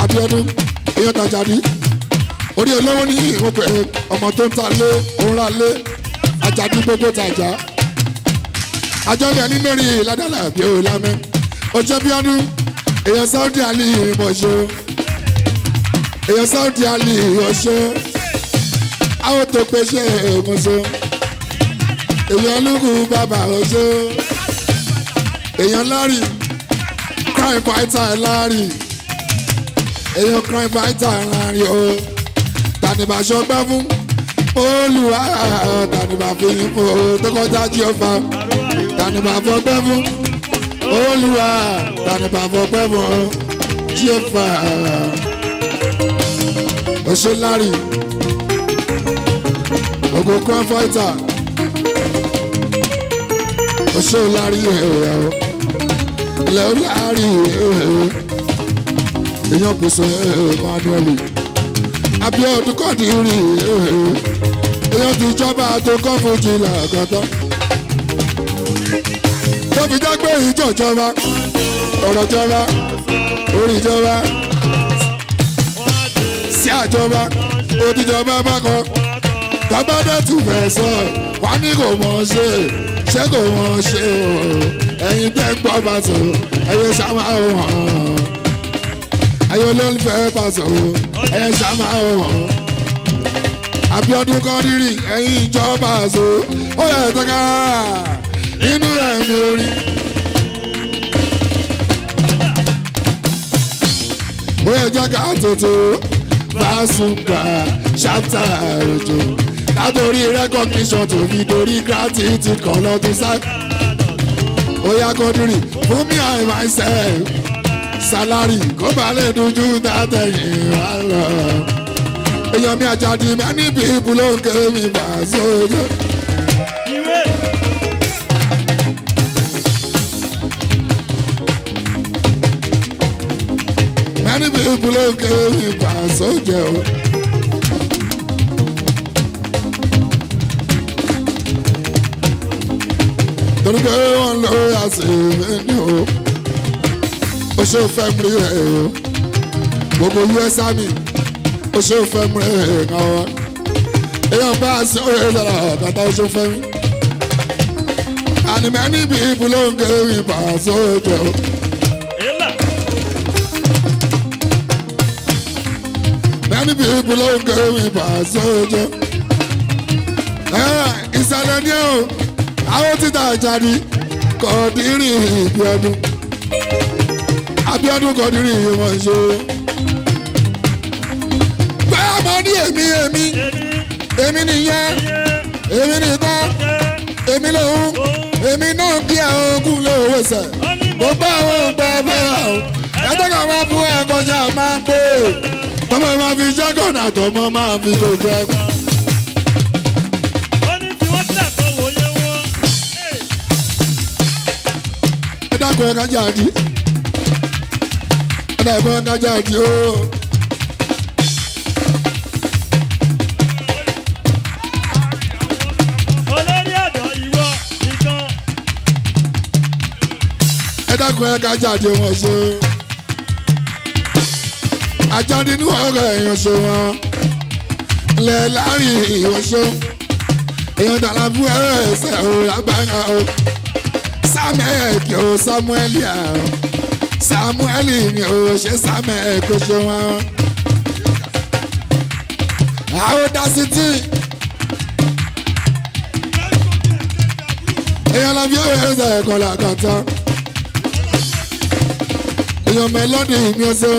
S2: Abíọ́dún èèyàn tàjàdí orí olówó ní ìhòpẹ̀ ọmọ tó ń ta lé òun ra lé Àjàdí gbogbo tàjà. Àjọyọ̀ ní mẹ́rin ìlàdàlà bí ó lámẹ́. Ọjọ́ Bíọ́dún èèyàn Sáúdí Àlì ìmọ̀ṣọ́. Èèyàn Sáúdí Àlì ìmọ̀ṣọ́. Àwọn tó pèsè ìmọ̀ṣọ́. Èèyàn lókun bàbá ọ̀ṣọ́. Èèyàn Larry crime fighter Larry. Èèyàn crime fighter Larry o. Tànìbàṣọ gbá fún Olúwa tànìbà fi fún o tó kọjá jí ọfà. Tànìbà fọgbẹ́ fún Olúwa tànìbà fọgbẹ́ fún jí ọfà. Ọ̀ṣọ́ Larry ògo crime fighter. Ọ̀ṣọ́ Larry ẹ̀rọ lẹ́rú Larry èèyàn kò sọ Emmanuel Abíọ́dún Kọ́dírì èèyàn ti jọba tó kọ́ fújì làgọ́tọ́ tó fi jẹ́ pé ìjọ jọba ọ̀rọ̀ jọba orí jọba sí àjọba òdìjọba bákan tọ́bádé tún fẹ́ sọ wá ní kò mọ̀ ṣe ṣé kò mọ̀ ṣe o ẹ̀yin tẹ́ ń gbọ́ bá sọ ẹ̀yin ṣáma hàn ẹ̀yin olólùfẹ́ bá sọ ẹ̀yin ṣáma hàn Abíọ́dún Kọ́dírì ẹ̀yin ìjọba sọ ó yẹ tọ́ka inú ẹ̀mí orí. Ó yẹ jẹ́ ká tuntun bá sùn gbà ṣápítà òjò látòrí recognition tó fi dorí gratitude kan lọ́dún sá. Ó yá Kọ́dírì fún mi I myself salary kó bá lè dojú tàtẹ̀yìn wá lọ. Èèyàn mi Àjàdí many people ló ń ké mi bá sójú.
S3: Ìwé.
S2: Many people ló ń ké mi bá sójú o. Torí pé wọ́n lọ àṣìlè ní o. Ó ṣe fẹ́ mú rí ẹ̀ o. Gbogbo US Army ó ṣe fẹ́ mú rí ẹ̀ náà. Èèyàn bá a ṣe òye sọ̀rọ̀ bàtà ó ṣe fẹ́ mi. And many people ló ń ké mi bá sójú o.
S3: Èlà.
S2: Many people ló ń ké mi bá sójú. Ìsàlẹ̀ ni o, àwọn títà Àjàdí Kọ́dírì Abíọ́dún. Abíọ́dún Kọ́dírì wọ́n ṣe. Bẹ́ẹ̀ mo ní èmi èmi,
S3: Èmi.
S2: èmi nìyẹn,
S3: Iye.
S2: èmi nìkan,
S3: Jẹ́.
S2: èmi lòun, èmi náà kí àwọn ogun lówó sẹ̀. Mo bá àwọn ògbà bẹ́ẹ̀ o, ẹjọ́ kan máa fún ẹ̀kọ́ ṣáà máa ń pè é. Tọ́mọ máa fi ṣẹ́gọ̀nà tọmọ máa fi tó jẹ́.
S3: Ó ní tí wọ́n tẹ̀ kó wòye wọn.
S2: Ẹ dákun ẹ ká jáde. Ẹ dákun ẹ ká jáde o.
S3: Olórí ọ̀dọ́ ìwọ nìkan.
S2: Ẹ dákun ẹ ká jáde wọn ṣe. Àjàdí ní ọ̀rọ̀ èèyàn ṣe wọn. Ilẹ̀ láàrin ìwọ̀n ṣe. Èèyàn dàlá fún ẹ̀rọ ẹ̀sẹ̀ o lágbára o. Samuel kí o Samuel yà o. Samuel mi ò ṣe Samuel kò ṣe wọn. Àwọn dá sí tí. Èèyàn lọ fi ẹ̀rọ ẹ̀sẹ̀ ẹ̀kọ́ làkàtà. Èèyàn mẹ́lọ́dì mi ò ṣe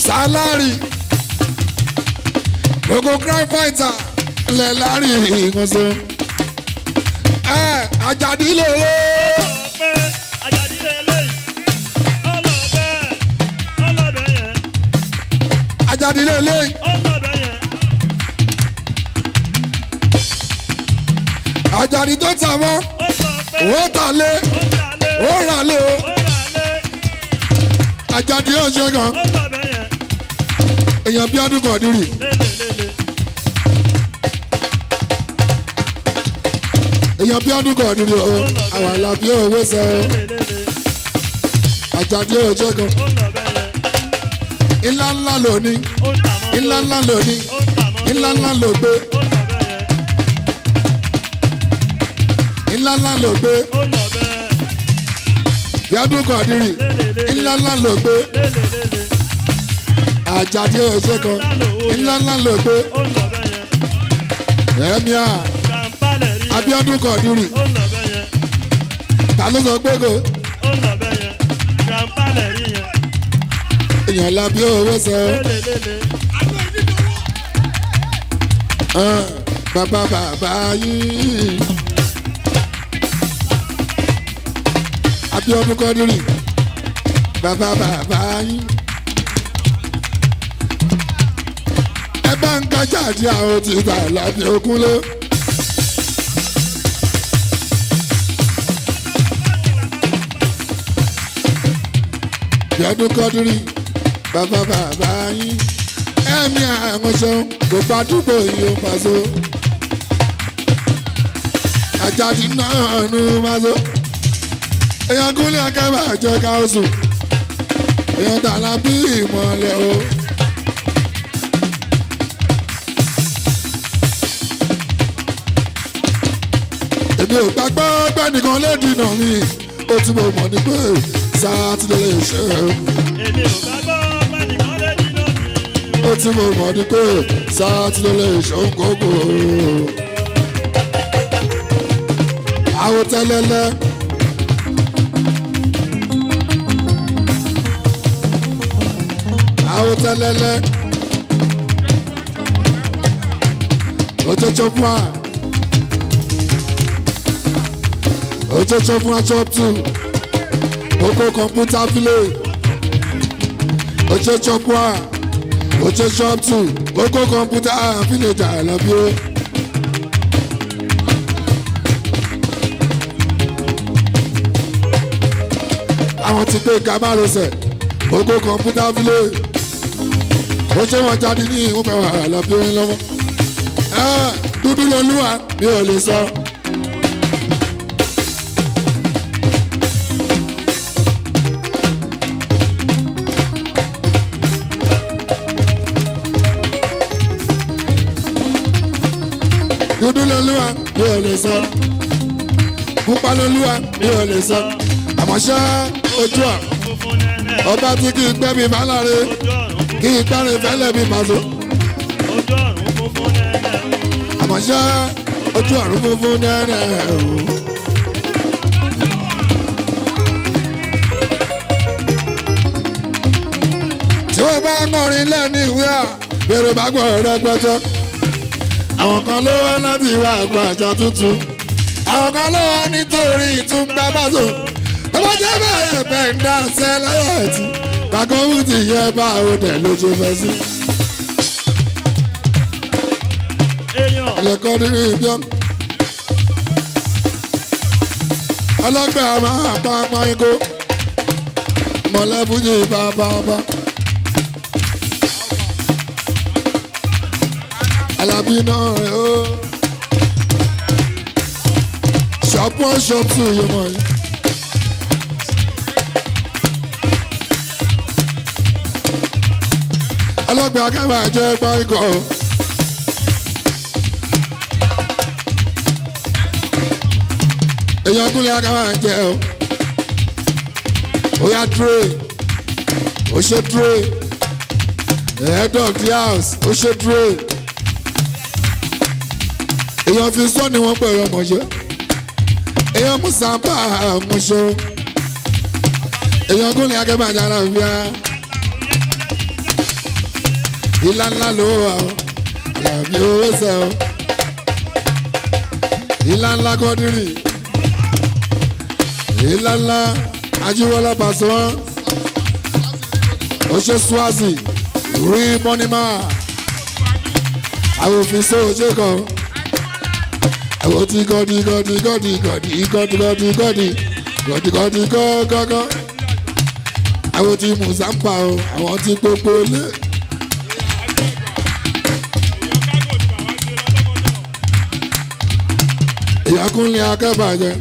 S2: sálárì. Gbogbo crime fighter lẹ̀ láàrin ìgbọ̀nsẹ̀. Ẹ Àjàdí lòó.
S3: Ọpẹ́ Àjàdí lélẹ́yìí. Ọlọ́bẹ̀. Ọlọ́bẹ̀ yẹn.
S2: Àjàdí lélẹ̀.
S3: Ọlọ́bẹ̀ yẹn.
S2: Àjàdí tó tà mọ́,
S3: Ó sọ pé
S2: ó tà lé,
S3: ó rà lé.
S2: ó rà lé o.
S3: Ó rà lé.
S2: Àjàdí ó ṣe gan.
S3: Ọlọ́bẹ̀ yẹn.
S2: Èèyàn bí ọdún kan dírì.
S3: Lélẹ̀ lélẹ̀.
S2: Èèyàn bí ọdún kan nínú o, àwọn àlàbí òwe sọ o.
S3: Lélele.
S2: Àjàdí òjò kan.
S3: Ó lọ bẹ́yẹn.
S2: Ńlá ńlá lóní,
S3: Ó ń tà mọ́tò.
S2: ńlá ńlá lóní,
S3: Ó ń tà mọ́tò.
S2: ńlá ńlá ló gbé,
S3: Ó lọ bẹ́yẹn.
S2: ńlá ńlá ló gbé.
S3: Ó lọ bẹ́ẹ̀.
S2: Bí ọdún kan nírì, ńlá ńlá ló gbé.
S3: Lélelele.
S2: Àjàdí òjò kan, ńlá ńlá ló gbé.
S3: Ó lọ bẹ́yẹn.
S2: Ẹ̀míà,
S3: Grandpa lẹ̀ rí yẹn.
S2: Abíọ́dún kan nírì,
S3: Ó lọ bẹ́yẹn.
S2: ta ló sọ pé kò?
S3: Ó lọ bẹ́yẹn. Grandpa lẹ̀ rí yẹn.
S2: Èèyàn làbí òwe sọ o.
S3: Lélelele.
S2: Ah, bàbá bàbá yìí. Abíọ́dún Kọ́dírì bàbá bàbá yìí. Ẹ bá ń kájà àti àwọn ti tà lábí okúnlé. Abíọ́dún Kọ́dírì bàbá bàbá yìí. Ẹ̀mí àwọn ṣeun kò bá dúpọ̀ yìí ó pàṣẹ. Àjàdí náà nù pàṣẹ. Èèyàn kúnlẹ̀ akẹ́bà jẹ́ káwọ́sù. Èèyàn tààlà bí ìmọ̀lẹ̀ o. Èmi ò gbàgbọ́ pé nìkan lè dìnà mi. Ó ti mọ̀ mọ̀ ní pé sáà ti lè ṣe é.
S3: Èmi ò gbàgbọ́ pẹ́nìkan lè dínà mi.
S2: Ó ti mọ̀ mọ̀ ní pé sáà ti lè ṣe òǹkókò. Àwọn tẹ́lẹ̀lẹ́. Àwọn tẹ́lẹ̀lẹ́. Ojojo fún wa. Ojojo fún wa chop two. Oko kọ̀mpútà village. Ojojo fún wa. Ojo shop two. Oko kọ̀mpútà village àlọ́bí o. Àwọn ti gbé kamárosẹ̀. Oko kọ̀mpútà village. Ó ṣe wọn jáde ní ìhùn mẹ́wàá àlọ́bí orin lọ́wọ́. Dúdú lolúwa mi ò lè sọ. Dúdú lolúwa mi ò lè sọ. Pupa lolúwa mi ò lè sọ. Àmọ́ ṣá ojú à
S3: Funfun nẹ́nẹ́.
S2: ọba tí kì í gbẹ́ mi bá láre
S3: Ojú ọ̀run funfun.
S2: kì í gbárin fẹ́lẹ̀ mi pàṣẹ.
S3: Ojú ọ̀run funfun nẹ́nẹ́.
S2: Àmọ́ ṣá ojú ọ̀run funfun nẹ́rẹ̀ o. Tí wọ́n bá ń kọrin lẹ́nu ìwé à bèrè bá gbọ́ rẹpẹtẹ. Àwọn kan ló wá láti wá àgbà àjà tuntun. Àwọn kan ló wá nítorí ìtúgbà bàtò. Tó bá jẹ́ bẹ́ẹ̀ bẹ́ẹ̀ ń dá ṣẹ́ láyọ̀ ẹ̀tì. Bàkọ́wù ti yẹ bá òde lójú fẹ́ sí.
S3: Èèyàn.
S2: Ẹlẹ́kọ́ nínú ìbíọ́. Ọlọ́gbẹ́ a máa pa apá ikó. Mọ̀lẹ́bùjì bàbá ọba. Alábí náà rẹ̀ ó. Shop one shop two yìí mọ̀ yìí. Ọlọ́gbẹ́ akẹ́wà jẹ́ pa ikọ̀. Èèyàn kúnlẹ̀ akáwà ń jẹ o. Ó yá dúró, ó ṣe dúró, head of the house, ó ṣe dúró. Èèyàn fi sọ ni wọ́n pẹ̀lú ọmọṣẹ́. Èèyàn musa bá ọmọṣẹ́. Èèyàn kúnlẹ̀ akẹ́bà jẹ́ aláfíà. Ìlà ńlá ló wà o, làbí owó sẹ́ o. Ìlà ńlá kọ́dírì ìlànà ajíwọlá Pasuma oṣù Swazi rí mọ́nímà àwọn òfin sọ ojú kan àwọn tí gọ́dí gọ́dí gọ́dí gọ́dí gọ́dí gọ́dí gọ́dí gọ́dí gọ́dí gọ́gọ́gọ́ àwọn tí musampa o àwọn tí gbogbo lé. Èèyàn Èèyàn kúnlẹ̀ akẹ́bàjẹ́.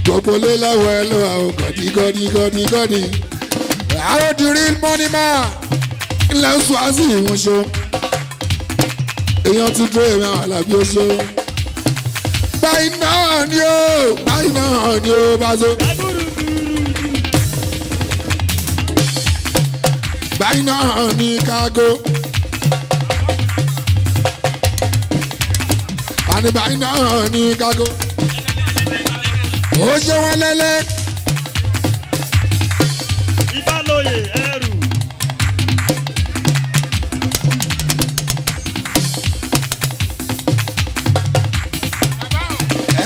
S2: Gbogbo lé lọ́wọ́ ẹ lọ́wọ́ àwọn gọ̀dí gọ̀dí gọ̀dí gọ̀dí. Àwọn di real money man. Ilẹ̀ ń sọ àṣì ìwọ̀nṣọ. Èèyàn ti dúró èèyàn àlàbí oṣù. Báyìí náà ni ó, báyìí náà ni ó bá so. Báyìí náà ni kágó. Àní báyìí náà ni kágó. Ó ṣe wọn lẹ́lẹ́.
S3: Ìbálòyè ẹrù.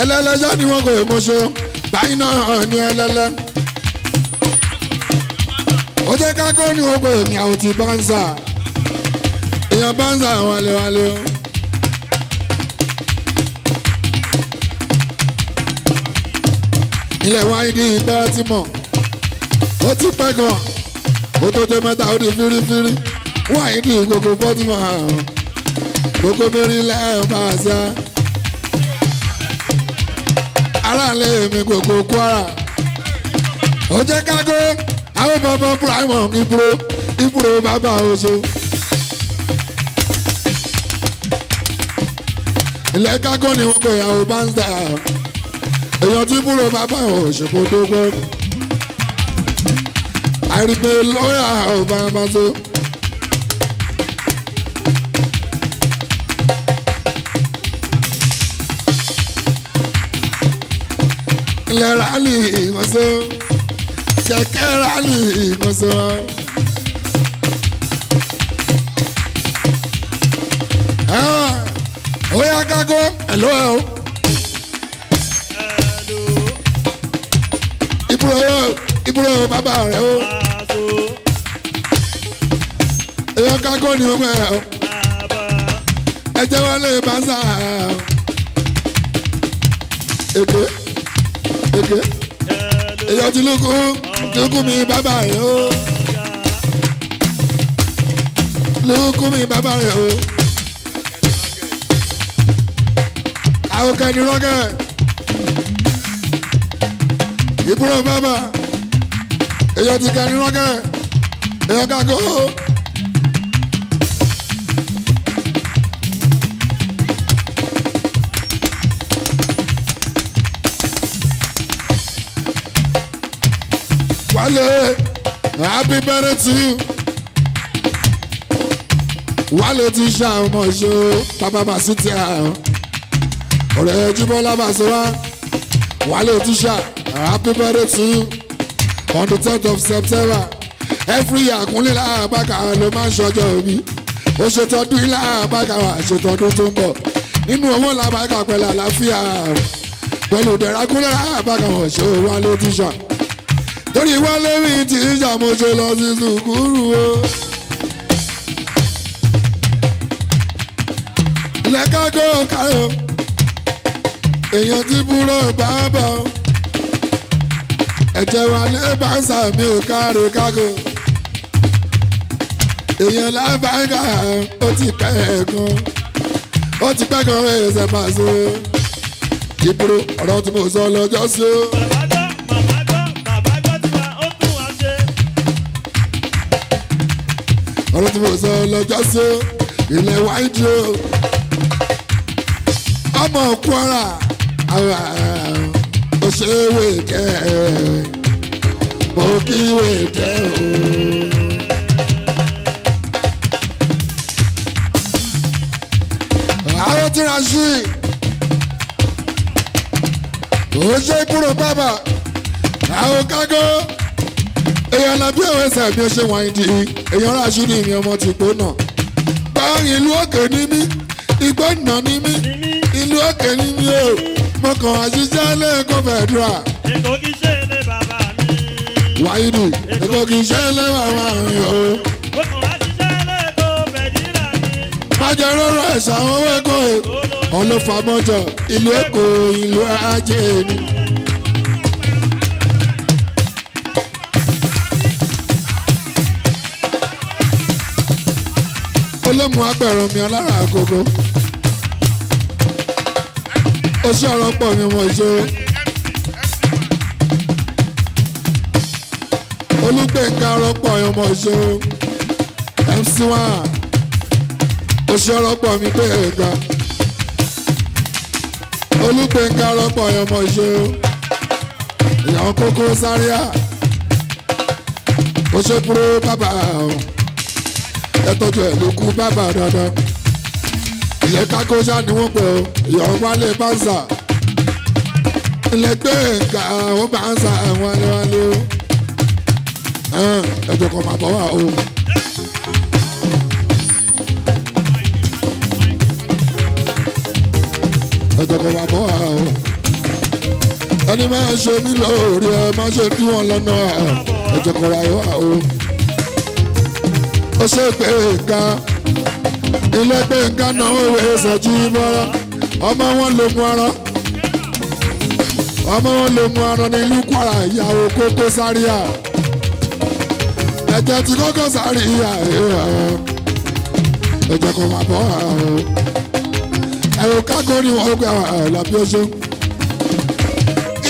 S2: Ẹlẹ́lẹ́jọ́ ni wọ́n kò mọ̀ ṣe. Báyìí náà ni ẹlẹ́lẹ́. Ó jẹ́ kágó ni wọ́n kò ní àwọn ti báńsà. Èèyàn báńsà wálewálé o. Ilẹ̀ wáyé ní ìgbà tí mọ̀. Ó ti pẹ́ gan. Ó tó jẹ́ mẹ́ta ó di fírífírí. Wáyé ní gbogbo bọ́tìmọ̀ àrùn. Gbogbo mẹ́rin lẹ́yìn bá a sá. Aráàlú mi gbogbo Kwara. Ó jẹ́ kágó. Àwọn bàbá Ibrahim Ibro Ibro bàbá Oṣù. Ilẹ̀ kágó ni wọ́n kò yàwó bá ń sà. Èèyàn tí búrò bàbá òṣèkò dógó. Àìrígbé lọ́yà ọba máa tó. Ilẹ̀ rálì ìmọ̀sọ́. Kẹ̀kẹ́ rálì ìmọ̀sọ́. Ó yá kágó ẹ̀ lọ́wọ́ ẹ̀ o.
S3: Ẹ̀lò.
S2: Ibro Ibro bàbá rẹ o.
S3: Àṣọ.
S2: Èèyàn kágó ni ó mẹ́ o.
S3: Bàbá.
S2: Ẹ jẹ́ wọlé bàṣà. Èké èké
S3: Ẹ̀lò.
S2: èèyàn ti lóko lóko mi bàbá rẹ o.
S3: Ọ̀gá.
S2: Lóko mi bàbá rẹ o. Àwọn kan ní rọ́gẹ̀. Ibro bàbá èèyàn ti kan ní rọ́gẹ̀. Èèyàn kágó. Wálé, happy birthday to you. Wálé ti ṣe àwọn ọmọ ìṣó bàbá màsí ti àrùn. Ọ̀rẹ́ Jíbọ́lá Bàṣọ́wá. Wálé ti ṣe happy birthday to you. On the 10th of September, every year Kúnlé Láàbàkà ló máa ń ṣọjọ́ òbí. Ó ṣètọ́dún Láàbàkà wà ṣètọ́dún tó ń bọ̀. Nínú owó Làbàkà pẹ̀lú àlàáfíà. Pẹ̀lú ìdẹ̀ra Kúnlé Láàbàkà wọ̀ ṣe Wálé ti ṣe torí wálé mi ti ṣàmóṣe lọ sí sùkúrù o. Lẹ́kọ̀ọ́kọ́ káyọ̀ èèyàn ti búrò bàbá o. Ẹ̀jẹ̀ wa lé báńsà mi ò káre kágò. Èèyàn lábàgà ó ti pẹ́ gan. Ó ti pẹ́ gan ẹ̀sẹ̀ máa ṣe. Ìbúrò ọ̀rọ̀ tí mo sọ lọ́jọ́ sí o.
S3: Bàbá gbọ́, màmá gbọ́, bàbá gbọ́ tiwa, ó tún wá ṣe.
S2: Ọ̀rọ̀ tí mo sọ lọ́jọ́ sí ilẹ̀ wájú o. Ọmọ Kwara òṣèwé jẹ́ mo kíwé jẹ́ o. Àwọn tí ra sí òṣè kúrò bàbà àwọn kágó èèyàn làbí òwe sẹ̀mí ó ṣe wọ̀nyí di èèyàn ráṣú ní ìrìn ọmọ tìpó náà. Báyìí ìlú òkè ní mí, igbó nà ní mí,
S3: Ní mí.
S2: ìlú òkè ní mí o. Mo kàn àṣìṣe lẹ́ẹ̀kọ́ fẹ̀dúrà.
S3: Èkó kìí ṣe ilé bàbá mi.
S2: Wáyídì, èkó kì í ṣe lẹ́wà máa rìn o.
S3: Mo kàn wá ṣiṣẹ́ lẹ́kọ̀ọ́ fẹ̀dílà mi.
S2: Májẹ rọrọ ẹ̀sà àwọn owó èkó ọlọ́fàmọ́jọ ìlú Èkó ìlú ajé ni. Olómù apẹ̀rọ̀ mi ọlára àgógó. Ó ṣe ọ̀rọ̀ pọ̀ mi mọ̀ ṣe. Olúgbẹ̀ngà ọ̀rọ̀ pọ̀ mi mọ̀ ṣe. MC1 ó ṣe ọ̀rọ̀ pọ̀ mi pé ẹ̀ka. Olúgbẹ̀ngà ọ̀rọ̀ pọ̀ mi mọ̀ ṣe. Ìyàwó Kókó Zaria ó ṣe kúrò bàbá ẹ tọ́jú ẹ̀ ló kú bàbá dandan. Ìyẹn kákóṣá ni wọ́n pè ó, ìyàwó wálé báńsà ilẹ̀ gbẹ̀ngà àwọn báńsà àwọn wálé ó. Ẹjọ́ kan máa bọ̀ wá o. Ẹjọ́ kan máa bọ̀ wá o. Ẹni máa ṣe mí lóore ẹ máa ṣe dí wọn lọ́nà, ẹjọ́ kan wáyé wá o. Ó ṣe gbẹ̀ngà ilé gbẹ̀ngà náà wọ́n ṣẹ́jú bọ́lá ọmọ wọn ló mú ara ọmọ wọn ló mú ara nílùú Kwara, ìyàwó Kókó Zaria, ẹ̀jẹ̀ tí Kókó Zaria, ẹ̀jẹ̀ kò máa bọ̀ ẹ̀rọ kákó ni wọ́n gbé làbí ọṣẹ.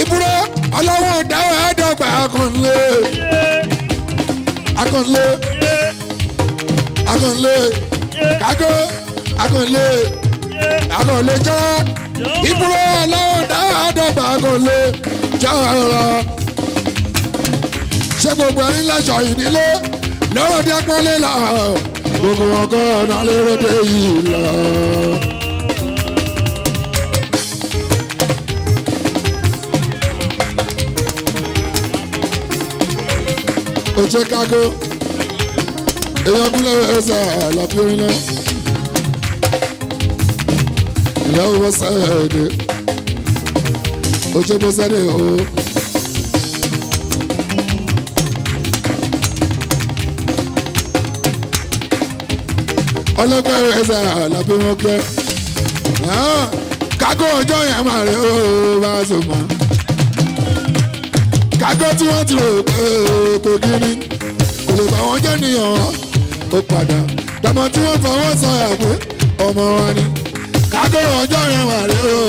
S2: Ìbúrò ọlọ́wọ́ dáwọ́ ẹ̀ẹ́dọ́gba akọ̀nlé akọ̀nlé akọ̀nlé kákó akọ̀nlé akọ̀nlé jọ́ ìbúrò ọlọ́wọ́ dáwọ́ ẹ̀ẹ́dọ́gba akọ̀nlé jọ́ ṣé gbogbo ẹni lẹ́sọ̀ ìdílé lọ́rọ̀ dé pọ́nlé lọ gbogbo wọn kọ́ ọ̀nà lérò dé yìí lọ. Oṣù kákó èèyàn kúlẹ̀ ẹsẹ̀ lọ́bí orin náà ìyàwó bọ́ sẹ́ẹ̀dẹ̀ oṣù bọ́ sẹ́ẹ̀dẹ̀ o. Ọlọ́pàá ẹsẹ̀ lọ́bí wọn kẹ́ kákó ọjọ́ yẹn máa rẹ̀ ó bá a sọ mọ́ kákó tí wọ́n ti rò pé kò kíni kò lè bá wọn jẹ́ nìyàn ó padà dàmọ́ tí wọ́n fọwọ́ sọ̀rọ̀ pé ọmọ wa ni kákó ọjọ́ yẹn máa rẹ̀ ó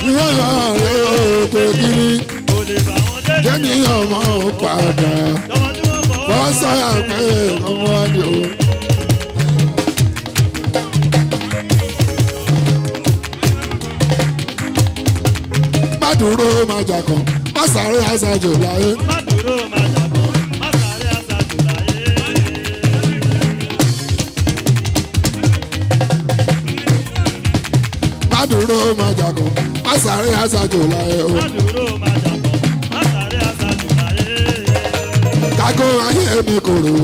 S2: ìwọ́n máa rẹ̀ ó kò kíni jẹ́ nìyàn mọ́ ó padà fọwọ́ sọ̀rọ̀ pé ọmọ wa ni o. Má dúró má jàkàn má sáré àṣàjò láyé.
S3: Má dúró má jàbọ̀, má sáré àṣàjò láyé.
S2: Má dúró má jàkàn má sáré àṣàjò láyé o.
S3: Má dúró má jàbọ̀, má sáré àṣàjò láyé.
S2: Kákó ayé mi kòrò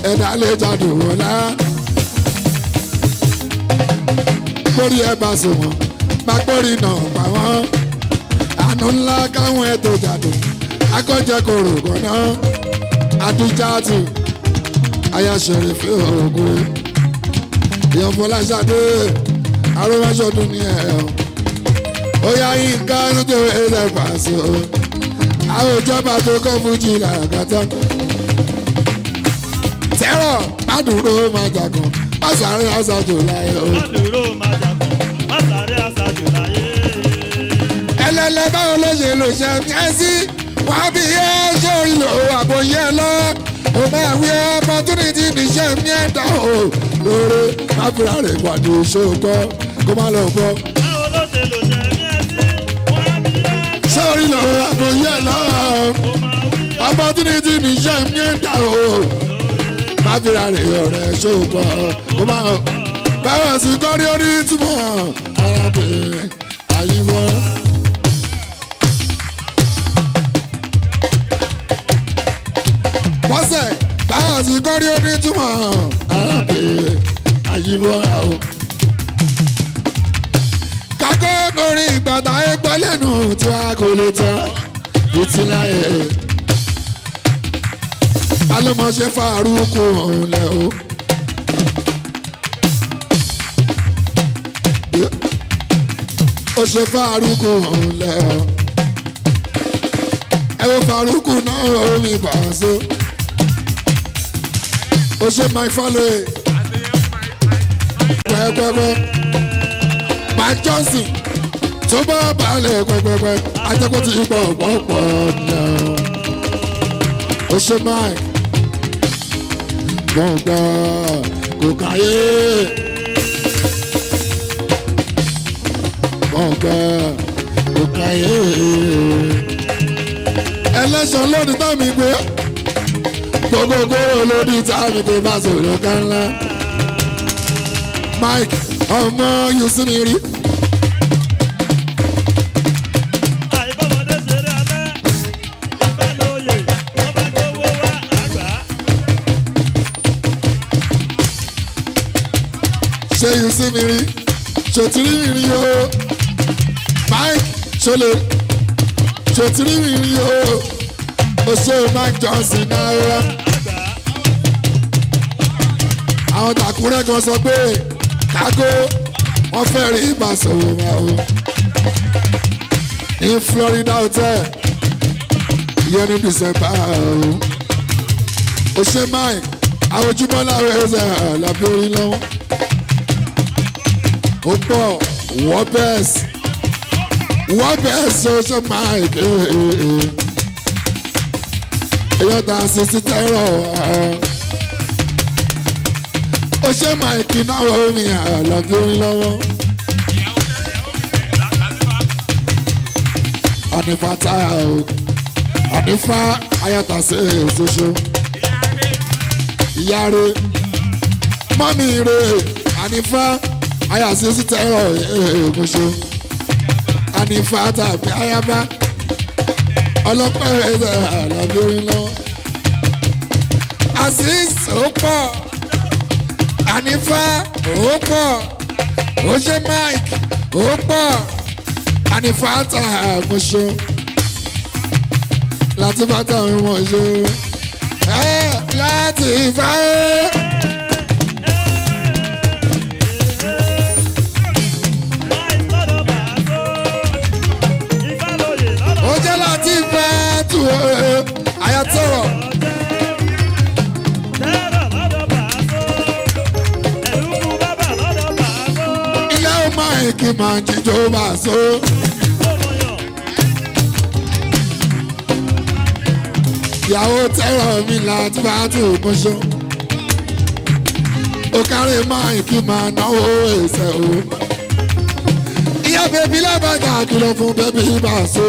S2: ẹ̀dá lè jàdù wọlá. Kórí ẹ bá sùn wọ́n, má kórì náà pa wọ́n. Àánú ńlá káwọn ẹ̀ tó jàdù, akọ́jẹ kòrò gànà. Adíjàtù, ayáṣẹ̀rẹ̀ fún ògùn. Ìyọ̀nfọláṣadé, arúgbáṣọdún ní ẹ̀ ọ́. Ó yá Yínká tó ẹlẹ́ pàṣẹ. Àwọn ìjọba tó kọ́ fújì làgàtà. Tẹ́rọ̀ má dúró má jàgàn, má sáré àṣàjò láyé o.
S3: Má dúró má jàbọ̀, má sáré àṣàjò láyé.
S2: Ẹlẹ́lẹ́ báwo ló ṣe lò ṣe ẹ sí? Wọ́n á bí ẹ ṣé orí lò ó àbòyẹ lọ. Ó máa wí opportunity níṣẹ́ mi ẹ̀ dá o. Lóore má fira rẹ̀ pàdé ṣòkọ́ kó má lọ bọ́.
S3: Báwo ló ṣe lò ṣe mí ẹ sí? Wọ́n á bí ẹ
S2: Ṣé orí lò ó àbòyẹ lọ?
S3: ó máa wí
S2: Opportunity níṣẹ́ mi ẹ̀ dá o. Má fira rẹ̀ ọ̀rẹ́ ṣòkọ́ kó má lọ. Báwo sì kọ́rí orí túmọ̀ arábìnrin àyíwọ́. Bọ́sẹ̀ báwo sì kọ́rí orí túmọ̀ arábìnrin àyíwọ́ o. Kákó orin ìgbàdá ẹgbẹ́ lẹ́nu tí a kò lè tán ìtìláyè. Alọ́mọṣẹ́ fàárùkù òun lẹ̀ o. Ó ṣe fàárùkù òun lẹ̀ o. Ẹ wo fàárùkù náà omi bàṣọ. Ó ṣe my follow. Pẹ́pẹ́pẹ́. Mike Johnson tó bá balẹ̀ pẹ́pẹ́pẹ́ ajẹ́kọ̀ọ́ ti pọ̀ pọ̀pọ̀ náà. Ó ṣe Mike gbọ̀ngbọ̀n kò káyé gbọ̀ngbọ̀n kò káyé. Ẹlẹ́sàn lónìí tàmí gbé gbogbogbò lónìí tàmí gbé bá sọ̀rọ̀ ká ńlá. Mike ọmọ Yusuf rí.
S3: Àìbọ̀mọdé ṣeré alẹ́, ìfẹ́ lóye, wọ́n bá gbówó wá àgbà.
S2: Ṣé Yusuf rí ṣòtìrí mi rí o Mike ṣọlẹ ṣòtìrí mi rí o o ṣe Mike Johnson náírà àwọn tàkúrẹ́ kan sọ pé kágó wọ́n fẹ́ rí ìbáṣọ̀rọ̀ wa o ní Florida hotel ìyẹn ní December o o ṣe Mike àwọn ojúmọ́ láwọn ẹ̀ṣẹ̀ làbí orí lọ́wọ́ ó pọ̀ wọ́n bẹ́ẹ̀sì wọ́n bẹ́ẹ̀sì ó ṣe Mike èèyàn ta sisi tẹ́rọ̀ ó ṣe Mike náà omi àlàbí orin lọ́wọ́ ànífà táyà o ànífà ayàtà sí èsoṣo ìyá rẹ̀ mọ́mí rẹ̀ ànífà ayàsí sí tẹ́rọ̀ ègúnṣe ànífà tàbí ayaba ọlọ́pẹ́ ẹ̀rọ àlàbí orin lọ́wọ́ Azeez ó pọ̀ ànífà ó pọ̀ ó ṣe Mike ó pọ̀ ànífà tààgúnṣe láti bàtà wọn ṣe ẹ láti fà á.
S3: Mike lọ́dọ̀ Pàṣọ, ìfẹ́ lóye lọ́dọ̀
S2: ó jẹ́ láti fẹ́ tù àyàtọ̀rọ̀
S3: Tẹ́rọ̀ lọ́dọ̀ Pàṣọ, ẹ̀rúkú bábà lọ́dọ̀ Pàṣọ,
S2: ilé ó máa ń kí máa ń jíjó máa so.
S3: ọmọyàn.
S2: Ìyàwó tẹ́rọ̀ mi láti bá tù kúnṣọ́. Ó kárí máa ń kí máa náwó ẹsẹ̀ o. Ìyá bèbí lábàgà kìlọ̀ fún bèbí máa so.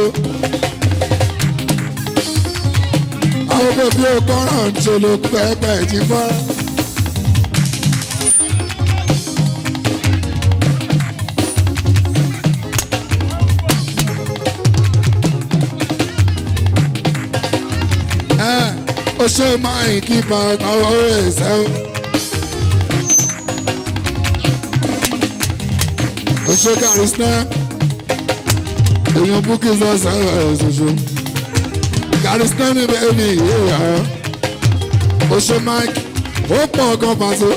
S2: Àwọn bèbí ò gbọ́ràn ń ṣe ló pẹ́pẹ́ jí fọ́. Ó ṣe máa ń kí máa náwó ẹsẹ̀ o. Ó ṣe kárí sinẹ́ èèyàn búkì sọ́sẹ̀ ẹ̀ ṣoṣo kárí sinẹ́ mi bẹ́ẹ̀ mi ìyá ó ṣe Mike ó pọ̀ gan pàṣẹ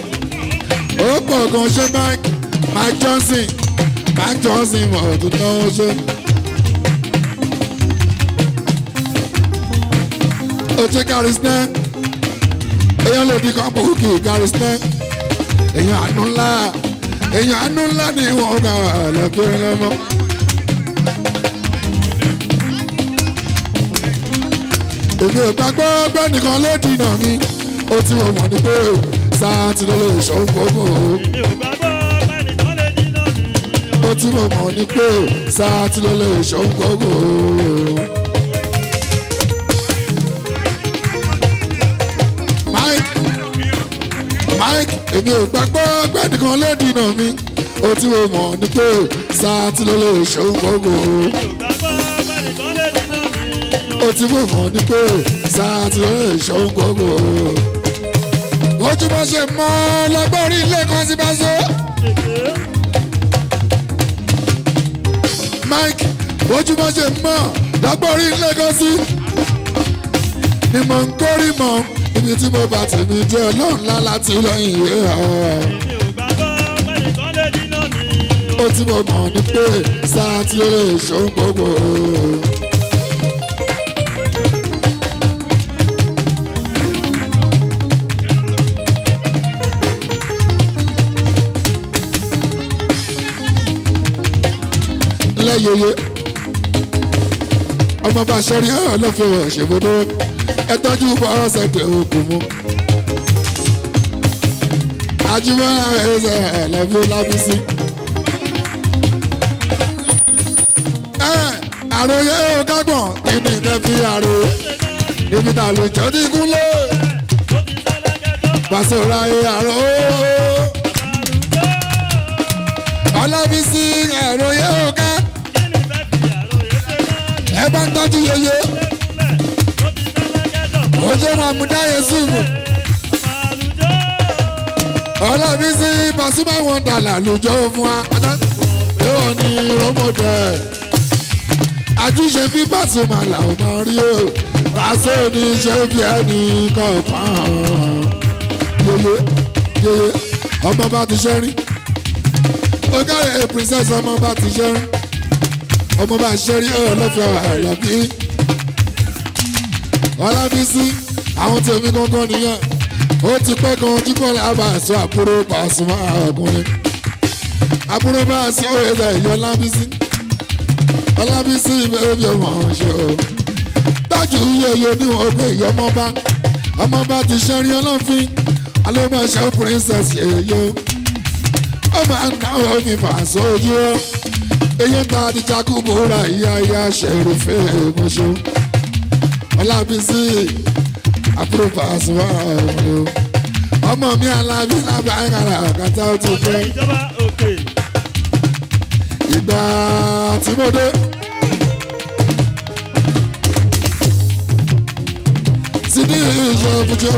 S2: ó pọ̀ gan ṣe Mike Mike Johnson Mike Johnson mọ̀ tó náwó ṣe. Ó ṣe kárí sinẹ́ èèyàn lè di kan búkì kárí sinẹ́ èèyàn àánú ńlá èèyàn àánú ńlá ni wọ́n gbà lọ́kùnrin lọ́mọ. Èmi ò gbàgbọ́ pé nìkan ló dìnà mi ó tí mo mọ̀ ní pé sáà tí ló lè ṣòun gbogbo
S3: Èmi ò gbàgbọ́ pẹ́nìkan lè dínà mí.
S2: ó tí mo mọ̀ ní pé sáà tí ló lè ṣòun gbogbo. Mike Mike èmi ò gbàgbọ́ pé nìkan ló dìnà mi ó tí mo mọ̀ ní pé sáà tí ló lè ṣòun gbogbo.
S3: Èmi ò gbàgbọ́ pẹ́nìkan lè dínà mí.
S2: Ó ti mú mọ̀ ní pé sáà tí ó lè ṣòun gbogbo. Ojúmọ́ ṣe mọ́ lọ́gbọ́n orí ilé kan sí bá so.
S3: Èké.
S2: Mike ojúmọ́ ṣe mọ́ lọ́gbọ́n orí ilé kan sí. Ni mò ń kórìí mọ́ ibi tí mo bá tèmi jẹ́ ọlọ́run ńlá láti lọ́yìn ìwé ọ̀hún.
S3: Èmi ò gbàgbọ́ pẹ́nìkan lè dínà mí.
S2: Ó ti mọ̀ mọ̀ ní pé sáà tí ó lè ṣòun gbogbo. Lẹ́yẹyẹ ọmọ bá ṣẹ́rí ọlọ́fẹ́ ṣèbodò ẹ tọ́jú bọ́ọ̀sẹ̀ tẹ òkú mu. Ajímọ́ ẹsẹ̀ ẹ̀lẹ́fẹ́ lábísí. Ẹ àròyé kágbọ̀n nínú ìtẹ́ fi àròyé níbi tá a lè jọ́ ní kúnlẹ̀. Pàṣẹwòrán àròyé Ọlábísí àròyé ká ẹ bá ń tọ́jú yeye ojú mahmuda yusuf Ọlábísí Pasuma Wonder lùjọ fún wa yóò ní rọmọdé àjùṣe bí Pasuma làwọn máa rí o pàṣẹ ní ṣe fi ẹni kọ̀ọ̀kan yeye yeye ọmọ bá ti ṣe rí ọgá princess ọmọ bá ti ṣe rí ọmọ bá ṣe rí ọlọ́fẹ́ àlọ́bí Ọlábísí àwọn tèmi gangan nìyẹn ó ti pẹ́ gan jíkọ́ lábàṣọ àbúrò Pasuma ọkùnrin àbúrò bá a sí òye ìyọ Ọlábísí Ọlábísí bẹ́ẹ̀bí ọmọ ṣe o tájú yẹyẹ níwọ̀n pé ìyá ọmọba ọmọba ti ṣe rí ọlọ́fin alómọṣẹ́ princess yẹyẹ ó máa ń náwó mi fàṣọ ojú ó eyín ta ti jakubura ìyá ìyá ṣẹ̀rù fẹ́ mọ́ṣọ́ Ọlábísí àbúrò Pasuma ọ̀hún ọmọ mi Alábí lábẹ́ àkàrà àkàtà ó ti pẹ́
S3: Ìjọba òkè.
S2: ìgbà tí mo dé. Sidi ìṣòfùjò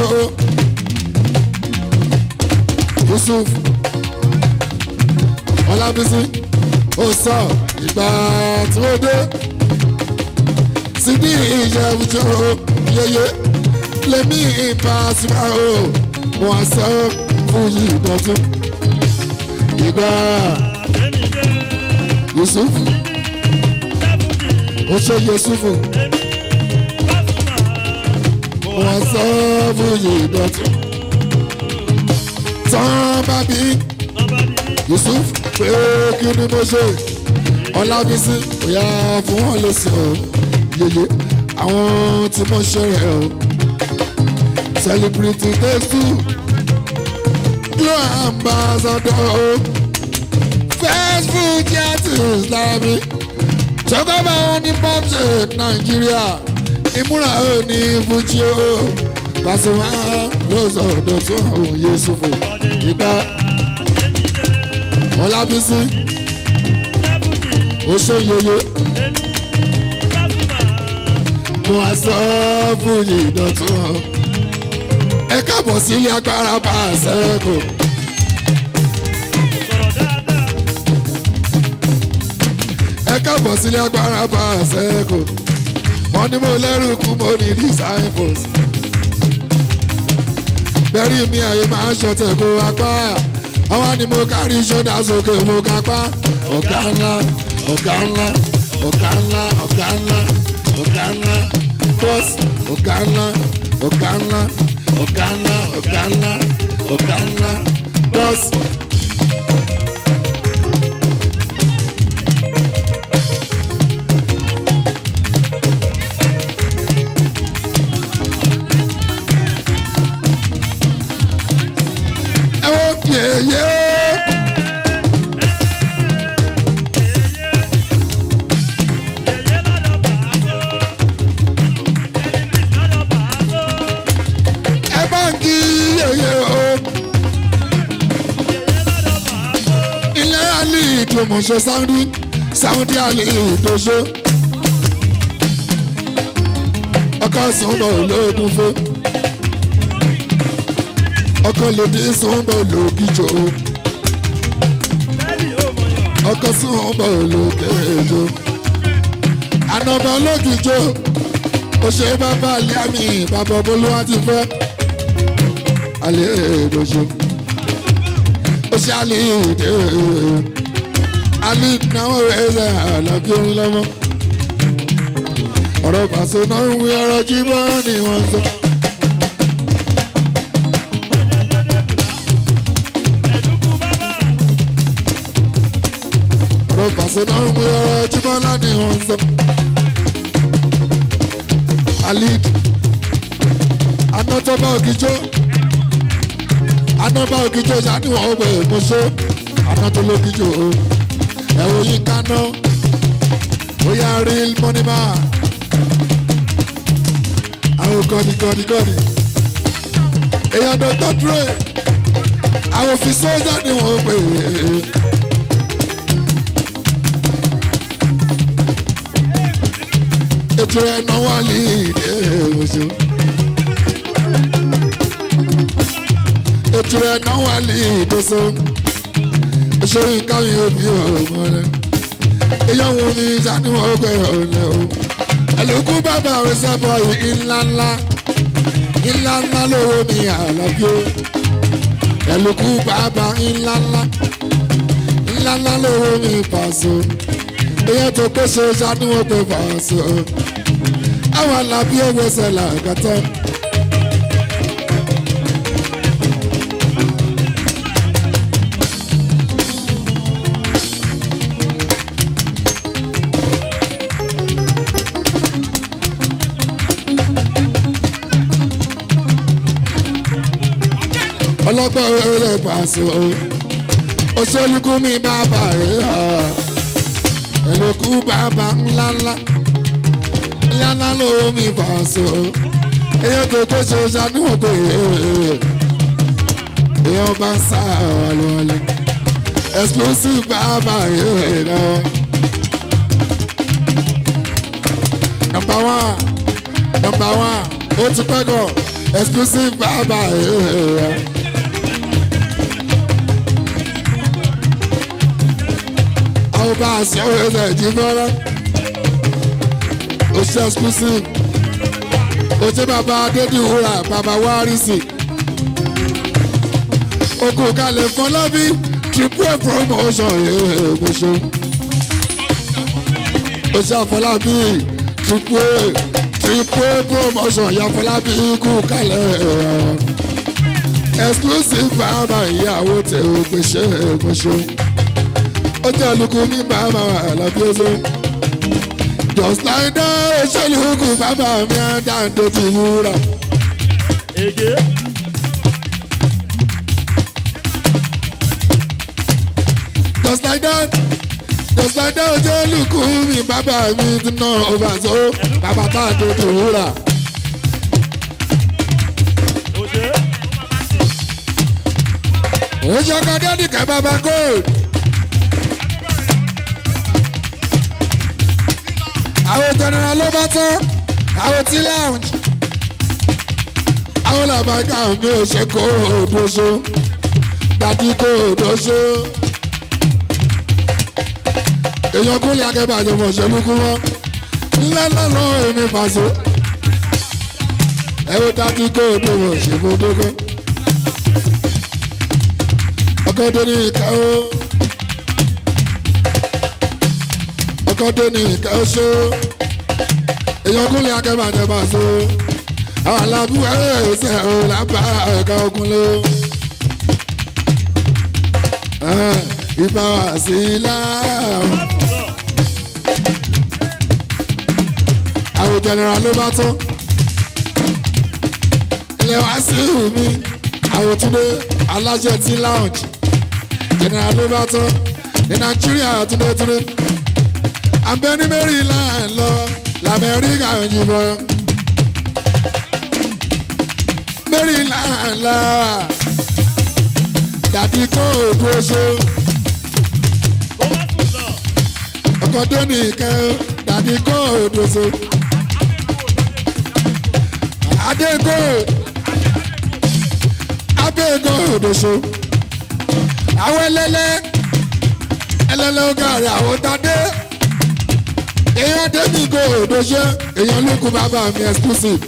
S2: Yusuf Ọlábísí ó sọ ìgbà tí mo dé. Sidi ìṣòfùjò yeye lèmi Pasuma o mo sọ fún yìí dọ̀tún ìgbà.
S3: Èmi dé.
S2: Yusuf
S3: Sábùdì.
S2: ó ṣe Yusufu
S3: Èmi Pasuma.
S2: wọn sọ fúyì dọ̀tún tán bá bí
S3: Nọba di ní.
S2: Yusuf pé kí ni mo ṣe Ọlábísí òyà fún wọn lè sọ yeye àwọn tí mo ṣe rẹ o celebrity taste glow ambassador o first Fuji artist lábí ṣọkọ́bà wọn ní pọ́ǹsì Nàìjíríà ìmúra ò ní Fuji o Pasuma ló sọ ọ̀dọ̀ tó hàn Yusufu ìgbà Ọlábísí
S3: Sábùdì.
S2: ó ṣe yeye
S3: Èmi Pasuma.
S2: mo wá sọ fún ìdọ̀tún ẹ káàbọ̀ sí ilé agbára bá a sẹ́kù
S3: Sọ̀rọ̀ dáadáa.
S2: ẹ káàbọ̀ sí ilé agbára bá a sẹ́kù wọ́n ní mo lẹ́rù kú mo ní disciples bẹ́rí mi àyè máa ń ṣọ̀tẹ̀ kó apá àwọn ni mo kárí ṣọ́dá sókè mo kápá ọ̀gá ńlá ọ̀gá ńlá ọ̀gá ńlá ọ̀gá ńlá ọ̀gá ńlá bọ́s ọ̀gá ńlá ọ̀gá ńlá ọ̀gá ńlá ọ̀gá ńlá ọ̀gá ńlá bọ́s. Ẹ wo yèyé.
S3: Yèyé lọ́dọ̀ Pàṣọ. Ẹni lọ́dọ̀ Pàṣọ.
S2: Ẹ bá ń kí yèyé o.
S3: Yèyé lọ́dọ̀ Pàṣọ.
S2: Ilé àlè ìdòmọ̀ṣọ́ sáúndí sáúndí àlè ìdòṣó. Ọkọ sùnbọ̀ olóògùn fún. Ọkọ lòdì sùnbọ̀ olókìjọ.
S3: Bẹ́ẹ̀ni ó mọ̀yàn.
S2: Ọkọ sùnbọ̀ olókèjọ. Ànàbọ̀ olókìjọ. Òṣè bàbá àlẹ́ àmì bàbá Bolúwa ti fẹ́. Àlè ìdòṣó. Òṣè àlè ìdè. Àlè ìnáwó ẹ̀rẹ́ àlàbí orin lọ́mọ. Ọ̀rọ̀ Pàṣẹ náà ń wí ọ̀rọ̀ jíbọ́ ni wọ́n sọ.
S3: Ẹ̀dùnkù bàbá.
S2: Ọ̀rọ̀ pàṣẹ náà ń mú ọ̀rọ̀ Jíbọ́lá ní wọ́n sọ. Alid anátọ́bá ògìjó anọ́bá ògìjó ṣàníwọ̀n ọgbẹ́ ìmúṣó anátọ́lógìjó ẹ̀wọ̀n yìí kaná bóyá real money man àwọn gọ́dí gọ́dí gọ́dí èèyàn Dr. Dre àwọn òfin sójà ni wọ́n pè é. Ètò ẹ̀nà wà ní ìdè oṣù. Ètò ẹ̀nà wà ní ìdóso. Òṣèré nǹkan mi ò bí òun rẹ̀. Èyàn wo ni ìṣàníwọ̀n ọgbẹ́ ọ̀lẹ́ o. Ẹ̀lùkú bàbá rẹ̀ sẹ́bọ̀ yìí ńlá ńlá. Ńlá ńlá lówó mi àlàbí o. Ẹ̀lùkú bàbá ńlá ńlá. Ńlá ńlá lówó mi pàṣẹ. Èyàn tó pèsè ìṣàníwọ̀n pé pàṣẹ. Àwọn àlàbí owó ṣẹlẹ̀ àgàtọ́. Ọlọ́gbọ́n eré pàṣẹ o òṣèlúkú mi bàbá rẹ̀ hàn ẹ̀lòkú bàbá ńláńlá ńláńlá lówó mi pàṣẹ o èyàn tó tó ṣe ṣàníwọ̀n pé èyàn bá ń sá wàlúwàlú exclusive bàbá rẹ̀ náà. Number one, number one, ó ti pẹ́ gan exclusive bàbá rẹ̀. Àwọn bá a sọ ẹsẹ̀ ìjìbọ́lá oṣù exclusive oṣù bàbá adédìwúrà bàbá wárìsì okùn kalẹ̀ fọlábí triple promotion ẹ̀ẹ́dẹ́gbẹ̀ṣọ́ oṣù àfọlábí triple promotion yàfọlábí ikú kalẹ̀ exclusive bàbá ìyàwó tẹ̀ ògbéṣẹ́ ẹ̀ẹ́dẹ́gbẹ̀ṣọ́ ó jẹ́ olùkú mi bàbá àlàbí ọ̀sẹ̀. Just like that, òṣèlúkú bàbá mi àdáńdó ti wúrà.
S3: Èdè.
S2: Just like that, just like that, òṣèlúkú mi bàbá mi ti ná ọba tó bàbá táàdó ti wúrà.
S3: Òṣè.
S2: Oṣù ọkọ̀ dẹ́nìkẹ́ bàbá gold. Àwọn jẹnẹra ló bá tán, àwọn tí lounge. Àwọn làbàkà mi ò ṣe kó òdòṣó, dàdí kó òdòṣó. Èèyàn kúnlẹ̀ akẹ́bàjẹ́ mọ̀ ṣe lúkú wọn. Ńlá ńlá lọ́wọ́ èmi pàṣẹ. Ẹ wo dàdí kó òdò mọ̀ ṣe kó dógó. Ọkọ̀ ní ìka ó. Ọkọ̀ tó ní ìka ó ṣó. Èèyàn kúnlẹ̀ akẹ́bàjẹ́ máa ṣó. Àwọn alábùwẹ̀ ẹ̀ṣẹ̀ ò lábá ẹ̀ka ogun ló. Ìbá wà sí láàrún. Àwọn jẹnẹra ló bá tán. Ilé wa sí mi. Àwọn Túndé aláṣẹ tí lounge. Jẹnẹra ló bá tán. Ní Nàìjíríà Túndé Túndé. Abẹ́ní Maryland lọ l'Amẹ́ríkà ń yìnbọn. Maryland lọ. Dàbí kó òkú oṣù.
S3: Kó má sùn lọ.
S2: Ọkọ̀ tó ní ìkẹ́ dàbí kó òkú oṣù. Adégo Abégo òdòṣó. Àwọn ẹlẹ́lẹ́ ẹlẹ́lẹ́ ọ̀gá rẹ̀ àwọn tadé. Èèyàn débì go òdòṣó. Èèyàn lókun bàbá mi exclusive.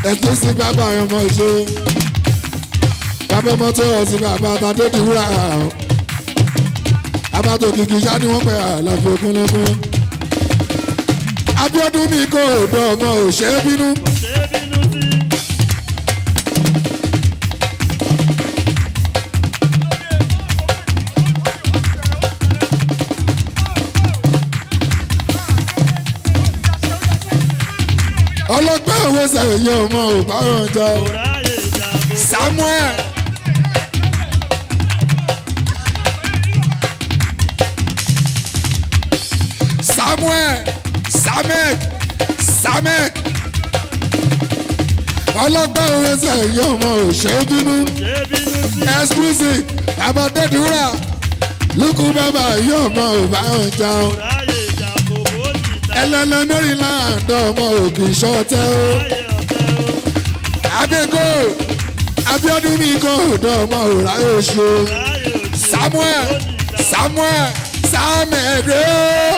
S2: Exclusive bàbá mi ọmọ ìṣó. Bàbá ọmọ tó ọ̀sìn bàbá tadé di wúrà. Bàbá tó kìkì ṣá ni wọ́n pẹ̀ àlàfo kúnlẹ́kún. Abíọ́dún mi kò dọ̀ ọmọ òṣèré bínú.
S3: Ṣé bínú sí?
S2: Ọlọ́pẹ́ owó sẹ̀yìn ọmọ òbáràn jọ. Samuel. Samuel Samek Samek. Ọlọ́pẹ́ owó sẹ̀yìn ọmọ òṣèbínú. Exclusive àbọ̀dẹ́dúrà lukú bàbá yóò mọ òbáràn jọ. Ẹlẹ́lẹ́ Maryland ọmọ ògùn ṣọtẹ́ o. Abẹ́gò Abíọ́dún mi kò dọ̀ ọmọ òrà oṣù. Samuel Samuel Samuel rèé.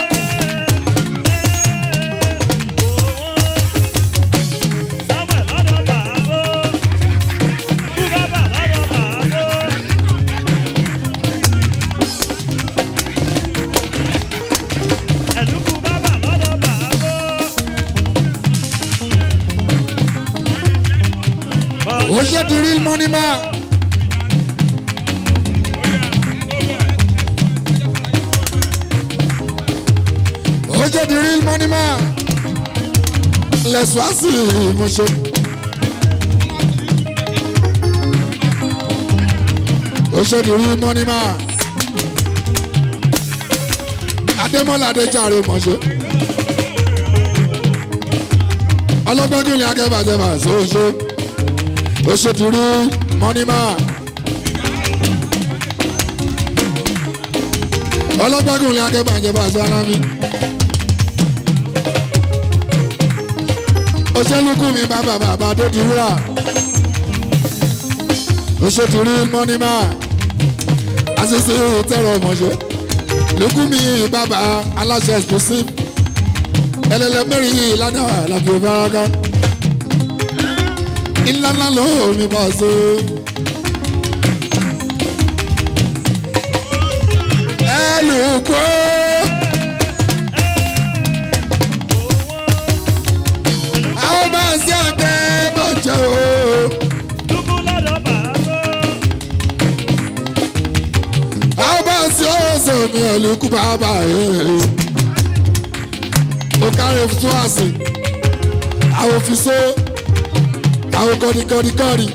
S2: Ó ṣe the real money man. Ó ṣe the real money man. Lẹ̀sùn á sì mú ṣe. Ó ṣe the real money man. Adémọ́lá Adéjàre mọ̀ ṣe. Ọlọ́gbẹ́gùn akẹ́bàjẹ́ bàṣẹ́ ó ṣe ó ṣe ti rí mọ́nímà ọlọ́gbẹ́gùn ní akẹ́bàjẹ́ bá aṣọ ara mi ó ṣe lukú mi bàbá bàbá tó ti wúrà ó ṣe ti rí mọ́nímà àṣìṣe tẹ̀rọ ọmọṣẹ́ lukú mi bàbá aláṣẹ exclusive ẹlẹ́lẹ́mẹ́rin yìí lánàá àlàfo báraka ńláńlá ló mi bá so. Ẹlùkọ́. Àwọn máa ń ṣe ọ̀tẹ̀ bọ̀jọ̀ o. Àwọn máa ń ṣe ọ̀sẹ̀ mi ẹ̀lùkú bàbá yẹn. Ó kárẹ̀ fún àsè. Àwọn òfìsó àwọn kọ́ni-kọ́ni-kọ́ni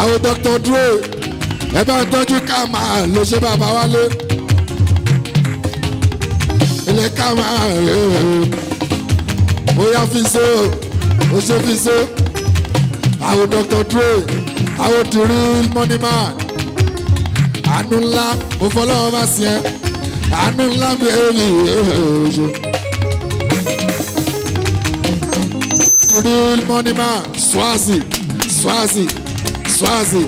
S2: àwọn Dr. Dre ẹ bá ń tọ́jú ká máa lọ ṣe bàbá wálé ilé ká máa rè é bóyá fi so ó ṣe fi so àwọn Dr. Dre àwọn the real money man àánú ńlá mo fọlọ́wọ́ bá sí ẹ àánú ńlá mi èrè èrè real money man Swazi Swazi Swazi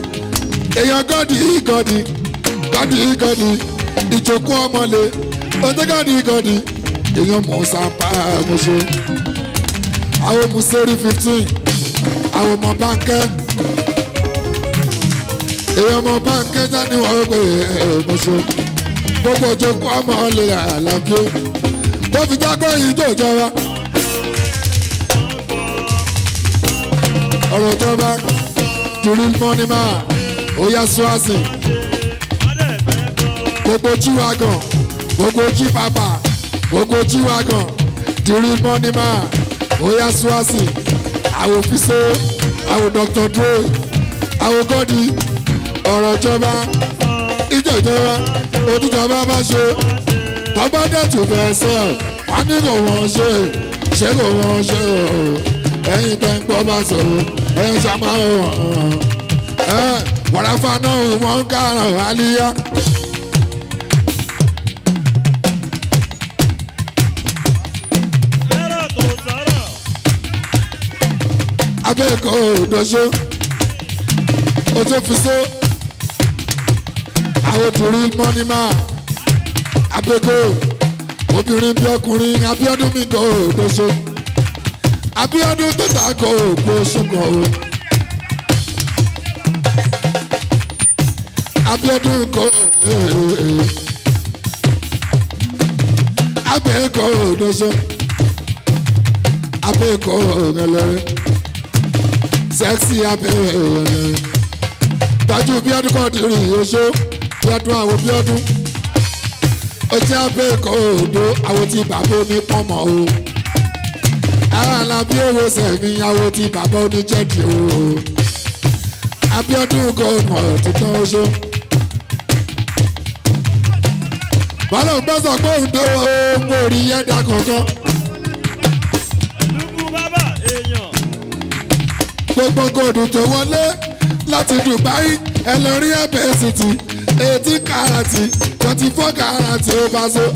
S2: èèyàn gọ́dì gọ́dì gọ́dì gọ́dì ìjókòó ọmọlé ọjọ́ gọ́dì gọ́dì èèyàn Musa pa àmúṣe àwọn museri 15 àwọn ọmọ bánkẹ́ èèyàn ọmọ bánkẹ́ jáde wọ́n pè é mọ́ṣọ́ gbogbo ìjókòó ọmọlé àlàáfíà tó fi jágbó yìí tó jọra. Ọ̀rọ̀ tó bá torí mọ́ni máa ó yá Swazi gbogbo jíwagàn gbogbo jí bàbà gbogbo jíwagàn torí mọ́ni máa ó yá Swazi àwọn òfìsó àwọn Dr. Dre àwọn gọ́dì ọ̀rọ̀ jọba ìjọba òtítọ́ba bá ṣe tọ́ba dẹ̀tù fẹ́ sẹ́ wọ́n ní kò wọ́n ṣe ṣé kò wọ́n ṣe o ẹ̀yin tẹ́ ń gbọ́ bá sọ̀rọ̀ ẹ̀yin ṣàmà ẹ̀ wàràfà náà wọ́n ń káràn àlíyá. Abẹ́ẹ̀kọ́ òdòṣó ojú fi só àwọn obìnrin mọ́nímà abẹ́kọ̀ obìnrin bí ọkùnrin Abíọ́dún mi kọ́ òdòṣó. Abíọ́dún tó ta kọ òkú ṣùgbọ́n o. Abíọ́dún kọ abẹ́ẹ̀kọ́ òdòṣó abẹ́ẹ̀kọ́ ògẹlẹ́rẹ́ sẹ́ksì abẹ́ẹ̀rẹ́ tọ́jú Bíọ́dún kọ́ dìrì oṣó Bíọ́dún àwọn Bíọ́dún ó jẹ́ abẹ́ẹ̀kọ́ òdo àwọn tí bàbá omi pọ̀nmọ́ o. Ara Alábí owó sẹ̀mí ìyàwó ti bàbá oníjẹ́dì o. Abíọ́dún kò mọ̀ títàn oṣù. Bọ́lá gbọ́sọ̀ pé òun tó ohun orí yẹ́dá kankan.
S3: Lúkú bàbá èèyàn.
S2: Gbogbo gòdù tó wọlé láti Dubai ẹ lọ rí ẹ̀bẹ̀ city 18 karat 24 karat ó bá so.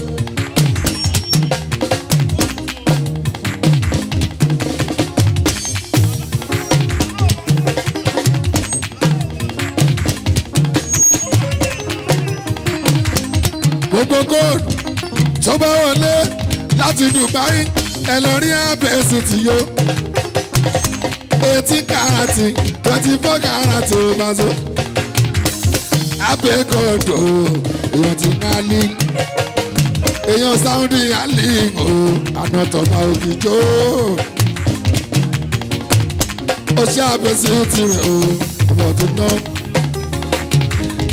S2: Gbogbo gold tó bá wọlé láti Dubai ẹ lọ rí ẹ̀bẹ̀ city yo 18 karat 24 karat ó bá so. Abẹ́kọ̀dọ̀ èèyàn ti ná lé èèyàn sáúndì àlè o ànátọ̀gbà òkìjọ́ ó ṣe àbẹ̀sí tirẹ̀ o ọmọ tó ná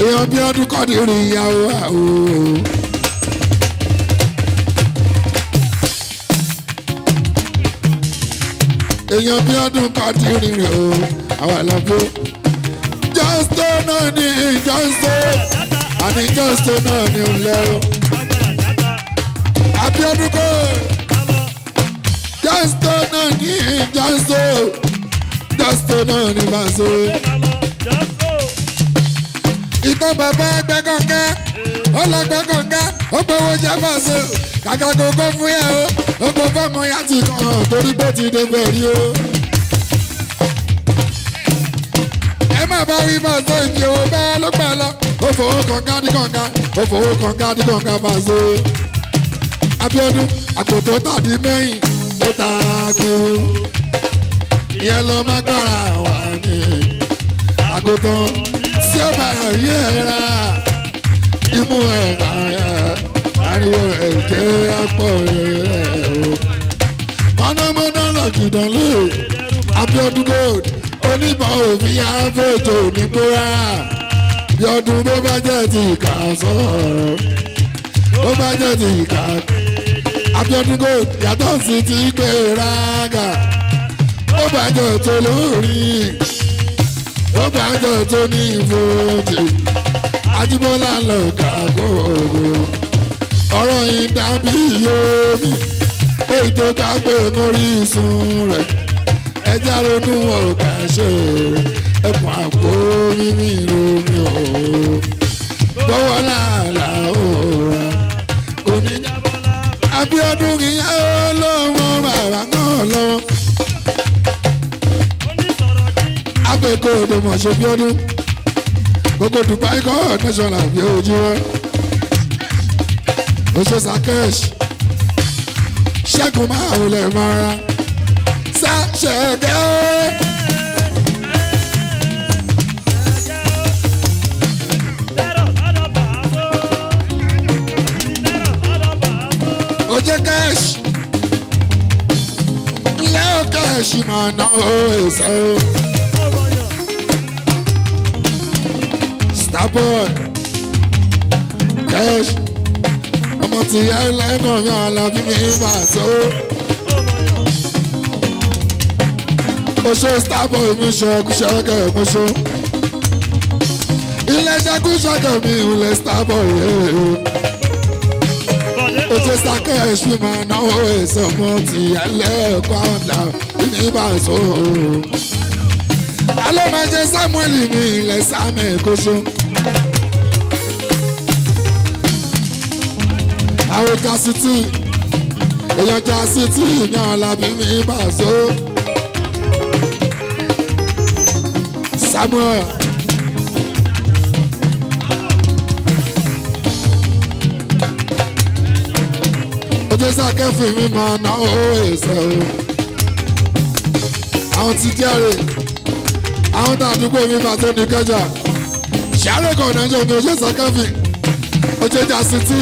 S2: èèyàn bí ọdún kọ́ni rí ìyàwó àwò. Èèyàn bí ọdún kọ́ni rí rẹ̀ o àwọn àlàfo jọ́sítọ́ náà ní jọ́sítọ́ àní jọ́sítọ́ náà ní ńlẹ́ o. Abíọ́dún kò jọ́sítọ́ náà ní jọ́sítọ́ jọ́sítọ́ náà ní bàṣọ. Ìtàn bàbá ẹgbẹ́ kọ̀ọ̀kan ó lọ gbẹ́ kọ̀ọ̀kan ó gbowó jẹ́ bàṣọ kàkà kò kó fún yà o ó kó fọ́ọ̀mù yà ti kàn torí pé ti dé bẹ̀rí o. Ẹ má bá wí bàṣọ ìdí owó bẹ́ẹ̀ ló gbà lọ ó fowó kànga ní kànga ó fowó kànga ní kànga bàṣọ. Abíọ́dún àpòtò tàbí mẹ́yìn ó ta kú ìyẹn ló má gbára wà ní àgùntàn tí ó bá yẹ ra imú ẹ̀ ariwo ẹ̀ jẹ́ àpọ̀ ẹ̀ o. Mọ̀nàmọ́ná lọ́kìdán lé Abíọ́dún gold onímọ̀ òfin àfẹ́jọ́ onígbóra Bíọ́dún bó bá jẹ́ ti ìkà sọ̀rọ̀ bó bá jẹ́ ti ìkà Abíọ́dún gold yàtọ̀ sí ti gbé rága ó bá jẹ́ tó lórí ó bá jẹ́ tó ní ìfòjì Ajíbọ́lá lọ kàkóògò ọ̀rọ̀ yìí dàbí yomi èyí tó dágbé mórí sun rẹ̀ ẹja ronú ọ̀gá ṣe ẹkùn àpò mímí romi o gbọ́wọ́ làálàá òòrà òní. Abíọ́dún ìyá ọlọ́wọ́ bàbá náà lọ́wọ́ abẹ́kọ̀ odò mọ̀ ṣe bíọ́dún gbogbo Dubai kọ́ national bí ojú wọn oṣù sakesh ṣẹ́gun máa wọlé mọ́ra ṣàṣẹ̀gẹ́. Oje cash ilé cash máa ná èso. Starboy cash ọmọ tí ẹlẹ́nu mi Àlàbí mi máa tó. Oṣù Starboy mi ṣẹ́kù mi ṣe. Ilé ṣẹ́kù ṣẹ́kù mi ilé Starboy yẹn. Oṣù Sakesh mi máa náwó èso ọmọ tí ẹlẹ́kọ̀ọ́ Àlàbí mi máa tó. Alọ́ máa jẹ Samuel mi ilẹ̀ Samuel kóso. Àwọn jasiti èèyàn jasiti ní Àlàbí mi bá so. Samuel ojú sàkẹ́fì mi máa náwó èso. Àwọn ti jẹ́rìí àwọn tá àdúgbò mi máa tó ní kẹjà ṣàárẹ̀ kan náà jẹ́ omi ojú sàkẹ́fì ojú jasiti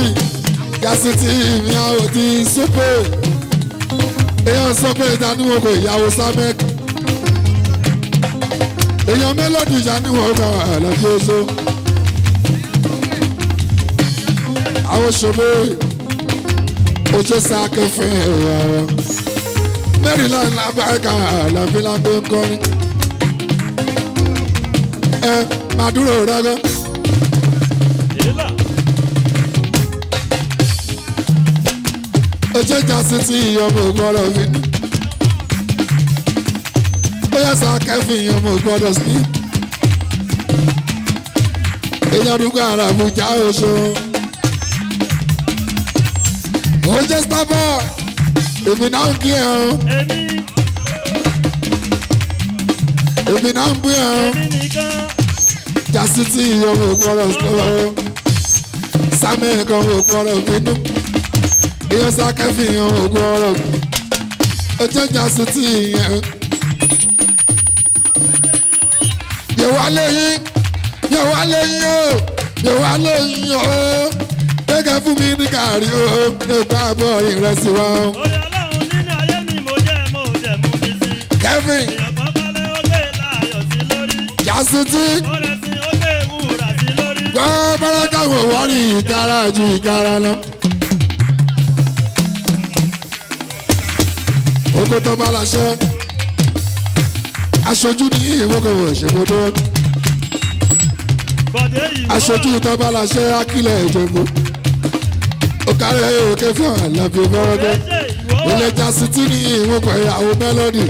S2: jasiti mi àwọn ti sópè èèyàn sópè ìdánimọ̀ kò ìyàwó samek èèyàn mélòdì ìdánimọ̀ kò àlàbí oṣù àwọn ṣòbó ojú sàkẹ́fì èèyàn Maryland lábàákà àlàáfíà tó ń kọrin. Ẹ máa dúró rẹ́gọ́.
S3: Ìlà.
S2: Ojú ìjà sí ti ìyọmọ ògbọ́dọ̀ mi ní. Ó yẹ sá kẹfì ìyọmọ ògbọ́dọ̀ sí. Èèyàn dúpẹ́ ara Àbújá oṣù. Ó jẹ́ Starboy, èmi náà ń kí ẹ o,
S3: Èmi.
S2: Èmi náà ń bú ẹ o.
S3: Èmi nìkan.
S2: Jásí tí ìyọmọ ògbọ́dọ̀ sí o. Sámẹ́ kan ògbọ́dọ̀ bínú. Èèyàn sá kẹfì ìyọmọ ògbọ́dọ̀. Ojú ìjà sí ti ìyẹn. Yẹ̀wá lẹ́yìn, yẹ̀wá lẹ́yìn o, yẹ̀wá lẹ́yìn o. Gẹ́gẹ́ fún mi ní gàrí o, nípa àbọ̀ ìrẹsì wa o.
S3: Oyè Ọlọ́run nínú ayé mi mo jẹ́ mo jẹ́ mú mi sí.
S2: Kevin
S3: Èèyàn kan kọ́lé ó gbé láàyò sí lórí.
S2: Jásítì
S3: Ó rẹ̀ sí ó gbé wúrà sí lórí.
S2: gbọ́ bọ́lá wò wọ́n ní ìkara ju ìkara lọ. Oko tó bá láṣẹ, aṣojú ní ìwókòwò ìṣègbodò,
S3: Bọ̀dé yìí wọ́n.
S2: Aṣojú tó bá láṣẹ akílẹ̀ ìjẹ̀bú. Ó kárẹ̀ òkè fún àlàbí bọ́rọ́dọ́.
S3: Ṣé ìwọ wà?
S2: Ilé Jásítì ní ìwókò ìyàwó Mélòdì.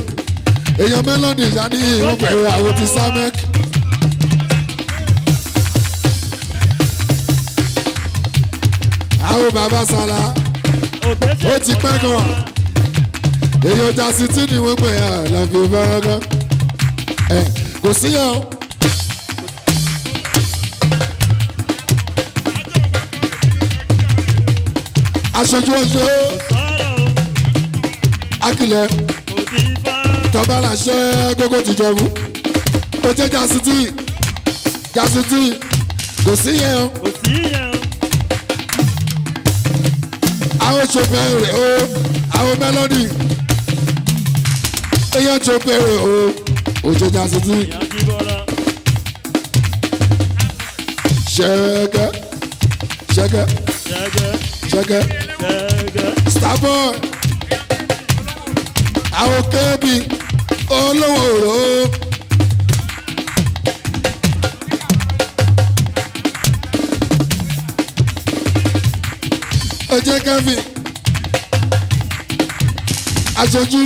S2: Èèyàn Mélòdì yá ní ìwókò ìyàwó ti Sámẹ́k. Àwọn bàbá Sàlá
S3: Òkè ṣe
S2: ó ti pẹ́ gan. Èèyàn Jásítì ní ìwókò ìyàwó bọ́rọ́dọ́. Ẹ kò sí yẹn o. Aṣojú oṣù
S3: sọ̀rọ̀ o,
S2: Akilẹ̀
S3: kò sí fá.
S2: Tọ́ba làṣẹ gógó ti jọ̀bú. Ó jẹ́ Jásítì Jásítì kò sí yẹn o.
S3: Kò sí yẹn o.
S2: Àwọn ṣòfẹ́rẹ̀ o, àwọn mélòdì. Èèyàn ṣòfẹ́rẹ̀ o, òjò Jásítì
S3: Ìyàn jí bọ́lá.
S2: ṣẹ́gẹ́ ṣẹ́gẹ́
S3: Ṣẹ́gẹ́
S2: ṣẹ́gẹ́
S3: ṣẹ́gẹ́.
S2: Starboy. Àwọn kébì olówó rò ó. Ó jẹ́ Kevin aṣojú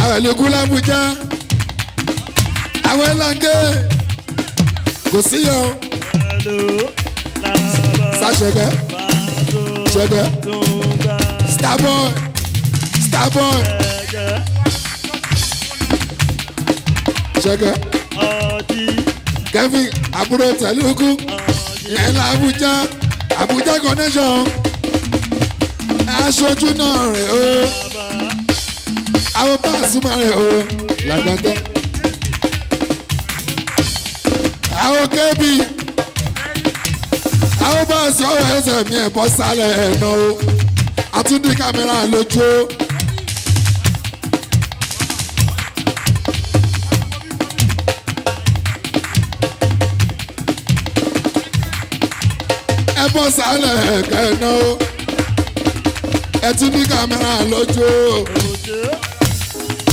S2: àwọn ìlú làbújá àwọn ẹlànkẹ kò sí yọ
S3: Hello. Làbà.
S2: sàṣẹgẹ
S3: Bàtò.
S2: ṣẹgẹ
S3: Túngbà.
S2: Starboy Starboy
S3: Ṣẹ́gẹ́.
S2: ṣẹgẹ
S3: Ọtí.
S2: Kevin àbúrò tẹlifù yẹn làbújá Àbújá connection aṣojú náà rè o
S3: Bàbá.
S2: àwọn Pasuma rè o làgbàtà àwọn kébì àwọn báàsì ọ̀rọ̀ ẹsẹ̀ mi ẹ̀ bọ́ sálẹ̀ ẹ̀ náà o àtúndì kámẹ́rà lójú o. Ẹ bọ́ sálẹ̀ ẹ̀kẹ́ náà o ẹ tún ní kámẹ́rà lójú o
S3: Òjò.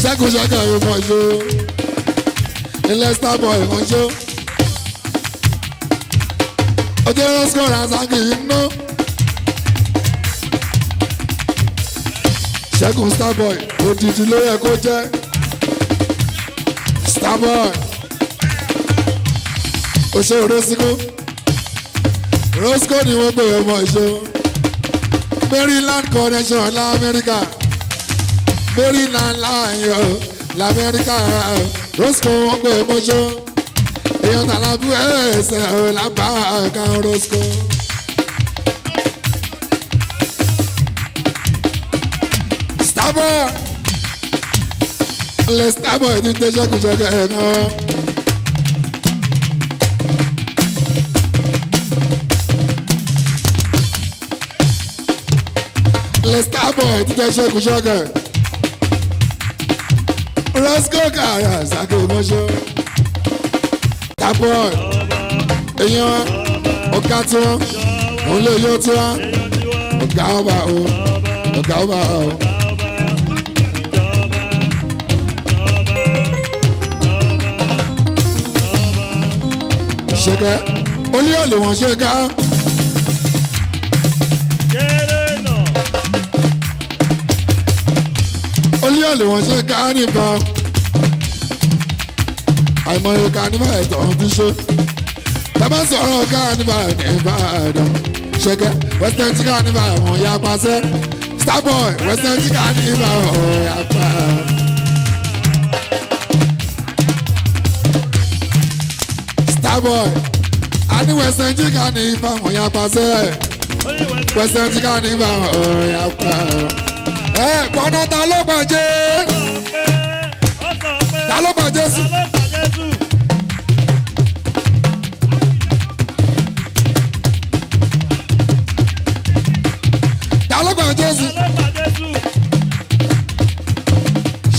S2: Ṣẹ́gun ṣẹ́gun ìmọ̀ṣó ilẹ̀ Starboy ìmọ̀ṣó ọjọ́ rosco razaki iná Ṣẹ́gun Starboy òdìdí ló yẹ kó jẹ́ Starboy oṣù rosco rosco ni wọ́n gbé ọmọ ìṣó Maryland connection lamẹ́ríkà Maryland láàyò lamẹ́ríkà rosco wọ́n gbé mọ́ṣọ́ èèyàn tàlàbí ẹsẹ̀ làbá kan rosco. Starboy lẹ Starboy ní tẹ́sẹ̀kùsẹ̀kẹ̀ ẹ̀ náà. Lẹ Starboy ní tẹ́sẹ̀kùsẹ̀kẹ̀. Rosco kàrà sàkè mọ́ṣọ́. Starboy
S3: Ọba.
S2: èèyàn ọ̀gá tiwọn òun lè yọ tiwọn
S3: Èèyàn tiwa.
S2: ọ̀gá Ọ̀gá ọba o, ọ̀gá ọba o. Ṣẹ̀kẹ́ olúyọ̀lé wọn ṣe ká. Olúyọ̀lé wọn ṣe ká nìkan. Àìmọye ká nígbà ẹ̀tọ́ ti ṣe. Tàbá sọ̀rọ̀ ká nígbà Ìbàdàn. Ṣẹ̀kẹ́ Western tí ká nígbà wọn ya pàṣẹ. Starboy Western tí ká nígbà wọn ya pa. Starboy a ní Western tí ká nígbà wọn ya pàṣẹ. Western tí ká nígbà wọn ya pa. Ẹ gbọ́dọ̀ ta ló bàjẹ́? Ta ló bàjẹ́ sí? Ta ló gbà Jésù?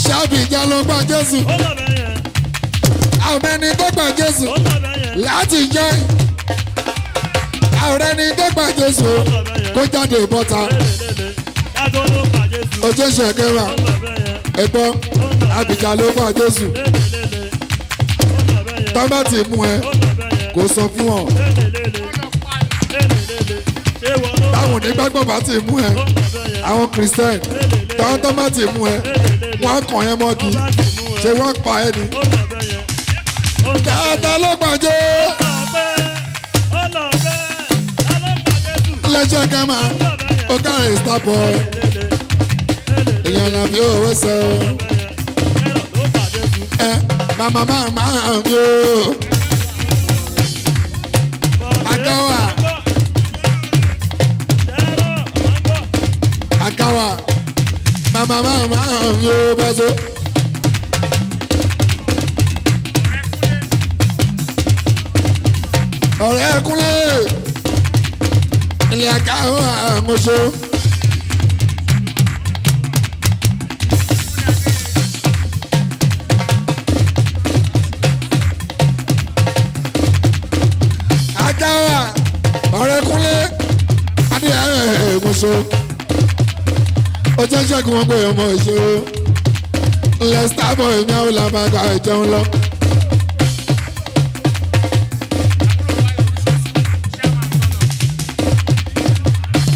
S2: Ṣáàbì ìjà ló gbà Jésù. Àwọn ẹni tó gbà Jésù láti jẹ́ àwọn ẹni tó gbà Jésù kó jáde bọ́ta. Ojú ṣẹ̀kẹ́wà ẹ̀gbọ́n Àbíjà ló gbà Jésù. Tọ́ bá ti mú ẹ kó sọ fún ọ. Táwọn onígbàgbọ́ bá ti mú ẹ, àwọn Christian táwọn tó bá ti mú ẹ, wọ́n á kàn ẹ́ mọ́gi, ṣé wọ́n pa ẹ́ ni? Dáadáa ló gbàjẹ́ lẹ́jọ́ kẹ́mà ó kárẹ̀ Starboy èèyàn náà fi owó sọ ẹ màmá màmá mi o akáwà akáwà màmá màmá mi o bọ́sọ̀. Ọ̀rẹ́ kúnlẹ̀ ilé akáwà àmọ́ṣọ́. Akáwà ọ̀rẹ́ kúnlẹ̀ adé àmọ́ṣọ́. Ọjọ́ ṣẹ́gun wọn pé ọmọ ìṣòro ilẹ̀ Starboy ní àwọn làbàgà ìjẹun lọ.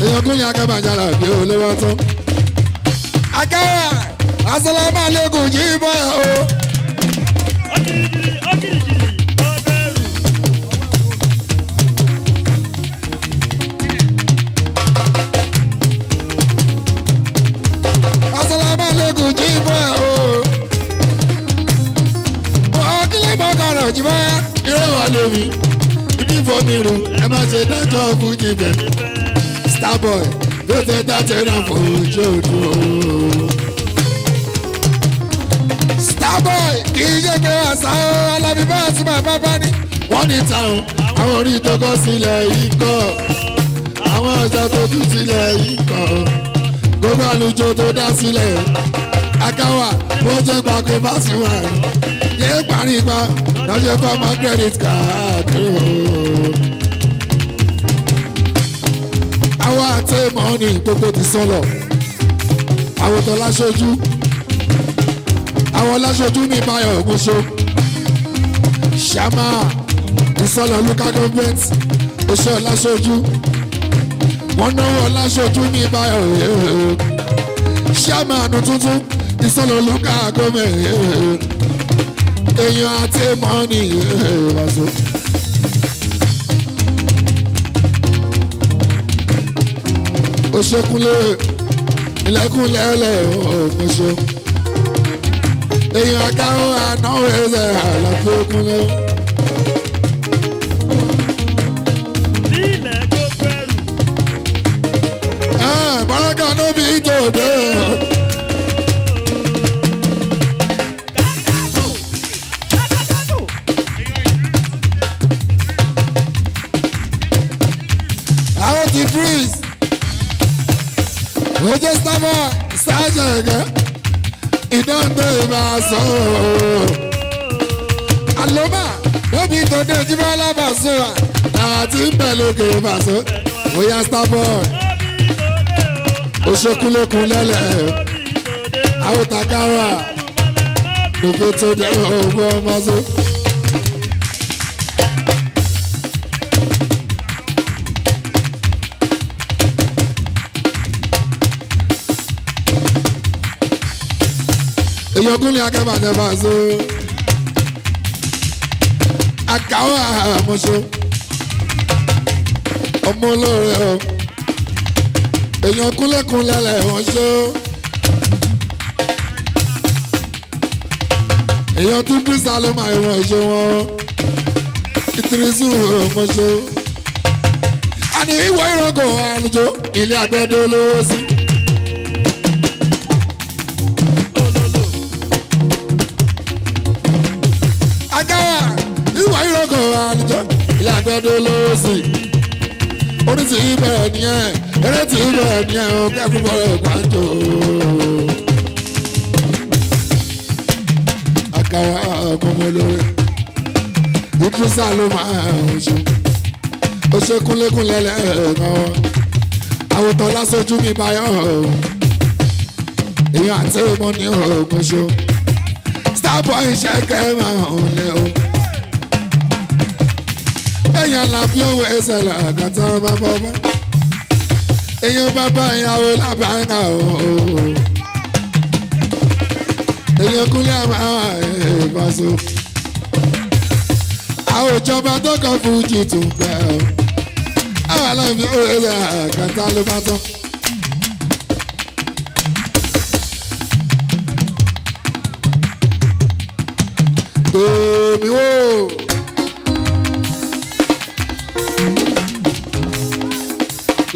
S2: Èèyàn kún yàn akẹ́bàjára bí olówó tán. Akáwà asọ́lámà lẹ́kùn yìí bọ́ o. Asọ́lámà lẹ́kùn yìí bọ́ o. Ọ̀kílẹ̀ bọ́ kọ̀rọ̀ jù bọ́ irọ́ wà lómi. Ibi ìfọ̀ mi rù ẹ má ṣe dájọ́ fújì bẹ̀. Starboy ló ti dájọ́ náà fòjú òdu. Starboy kì í ṣe pé àṣà alábí bá àti bàbá bá ní. Wọ́n ní táwọn àwọn orí tó kọ́ sílẹ̀ yìí kọ́. Àwọn ọjà tó tú sílẹ̀ yìí kọ́. Gbogbo àlùjọ tó dá sílẹ̀. Akáwà bó jẹ́ gbàgbé bá sí wà. Yé parí pa lọ́jọ́ fọ́mọ credit card. Àwọn àti mọ́ọ̀nì gbogbo ti sọ̀lọ̀. Àwọn tó láṣojú. Àwọn láṣojú ní Báyọ̀ Ògúnṣó. Ṣàmà ìsọ̀lọ̀ local government oṣù láṣojú. Wọ́n náwó láṣojú ní Báyọ̀ òye. Ṣàmà àánú tuntun ìsọ̀lọ̀ local government. Èèyàn àti mọ́ọ̀nì wàṣọ. Oṣokunle ilẹ̀kùnlé ẹlẹ̀ ògùnṣe. Èèyàn akáwọ́ ànáwó ẹsẹ̀ àlàfo kúnlé. Bọ́lákà ló bí tòde. Àwọn ti freeze. Ojú sábà sáájú ẹ̀gẹ́. Ìdáǹdè máa sọ ooo. Àlọ́mà lóbi tòde Jíbọ́lá Pasuma. Àti ń bẹ̀ lókè Paso. Oya Starboy. Ó ṣe kúnlẹ̀kùn lẹ́lẹ̀. Àwọn tàkàrà lókè tó dé ògbó ọmọ sọ. Èèyàn kúnlẹ̀ akẹ́bàjẹ́ bá so. Àkàwọ̀ àmọ́ṣọ. Ọmọ olóore o. Èèyàn kúnlẹ̀kúnlẹ̀ lẹ̀ wọ́n ṣó. Èèyàn tún bí Sálọ́mà ìwọ̀n ṣe wọ́n. Ìtìrísù ọmọṣọ. Àní ìwọ ìrọ̀gọ̀ àlùjọ ilé àgbẹ̀dẹ olówó sí. Agáwà ìwọ ìrọ̀gọ̀ àlùjọ ilé àgbẹ̀dẹ olówó sí. Orí ti bẹ̀rẹ̀ nìyẹn, eré ti bẹ̀rẹ̀ nìyẹn, ó kẹ́kọ̀ọ́ bọ̀rẹ̀ gbàǹjo. Àkàrà ọmọ olóore Idrisa ló máa ń ṣe ó ṣe kúnlékúnlé lẹ́ẹ̀kan àwòtán lásòjú mi báyọ̀ èèyàn àti ọmọ ní oògùn ṣo starboy ṣẹ́kẹ́ máa ń lé o èèyàn làbí òwe ẹsẹ̀ làkàtà bàbá ọba èèyàn bàbá ìyàwó làbáńgà o èèyàn kúnlẹ̀ àmà ìbáṣọ. Àwọn ìjọba tó kàn fújì tún bẹ̀ ọ́. Àwọn aláìní òye àkàtà ló bá tán. Tèmi wò.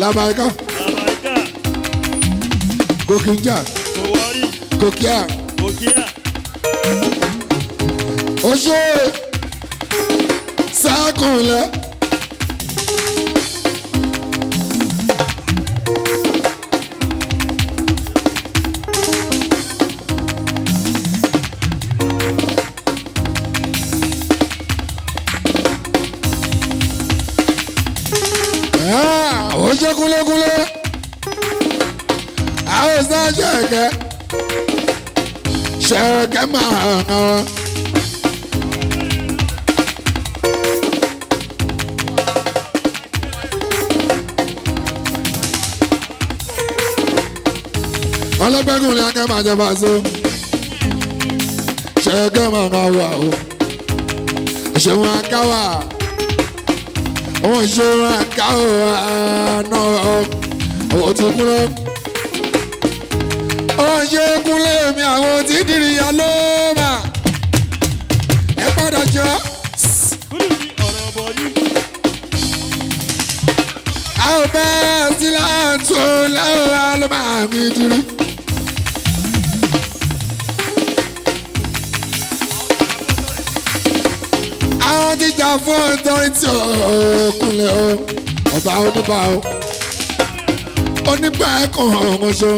S2: Làbàkà
S3: Làbàkà,
S2: gòkè jà
S3: kò wọ́rí,
S2: gòkè à.
S3: kò kíá.
S2: Ó ṣe sákùnlẹ̀. Ó ṣe kúnlẹ̀kúnlẹ̀. Àwọn sáà ṣẹ̀kẹ́ ṣẹ̀kẹ́ máa hàn án. Ọlọ́gbẹ́gùn ni akẹ́ máa jẹ máa so ṣẹ́gẹ́ máa máa wà o ṣéun akáwà òun ṣéun akáwà náà òun ti kúnlẹ̀ òun ṣe kúnlẹ̀ mi àwọn tí dìrì yà ló mà ẹ padà jọ
S3: Kúrú ní ọ̀rọ̀ bọ̀ ní.
S2: àwọn bẹ́ẹ̀ sí láǹtó lẹ́wọ̀n ló máa mi dìrì. Àwọn ti jà fún ọ̀tọ́rìtì òkúnlẹ̀ o ọba oníbà o oníbà ẹ̀kọ́ ọ̀hún ṣo.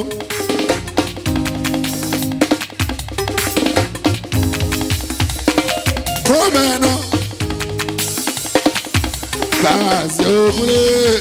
S2: Kúrọ́mẹ̀nà bàṣẹ òkúnlẹ̀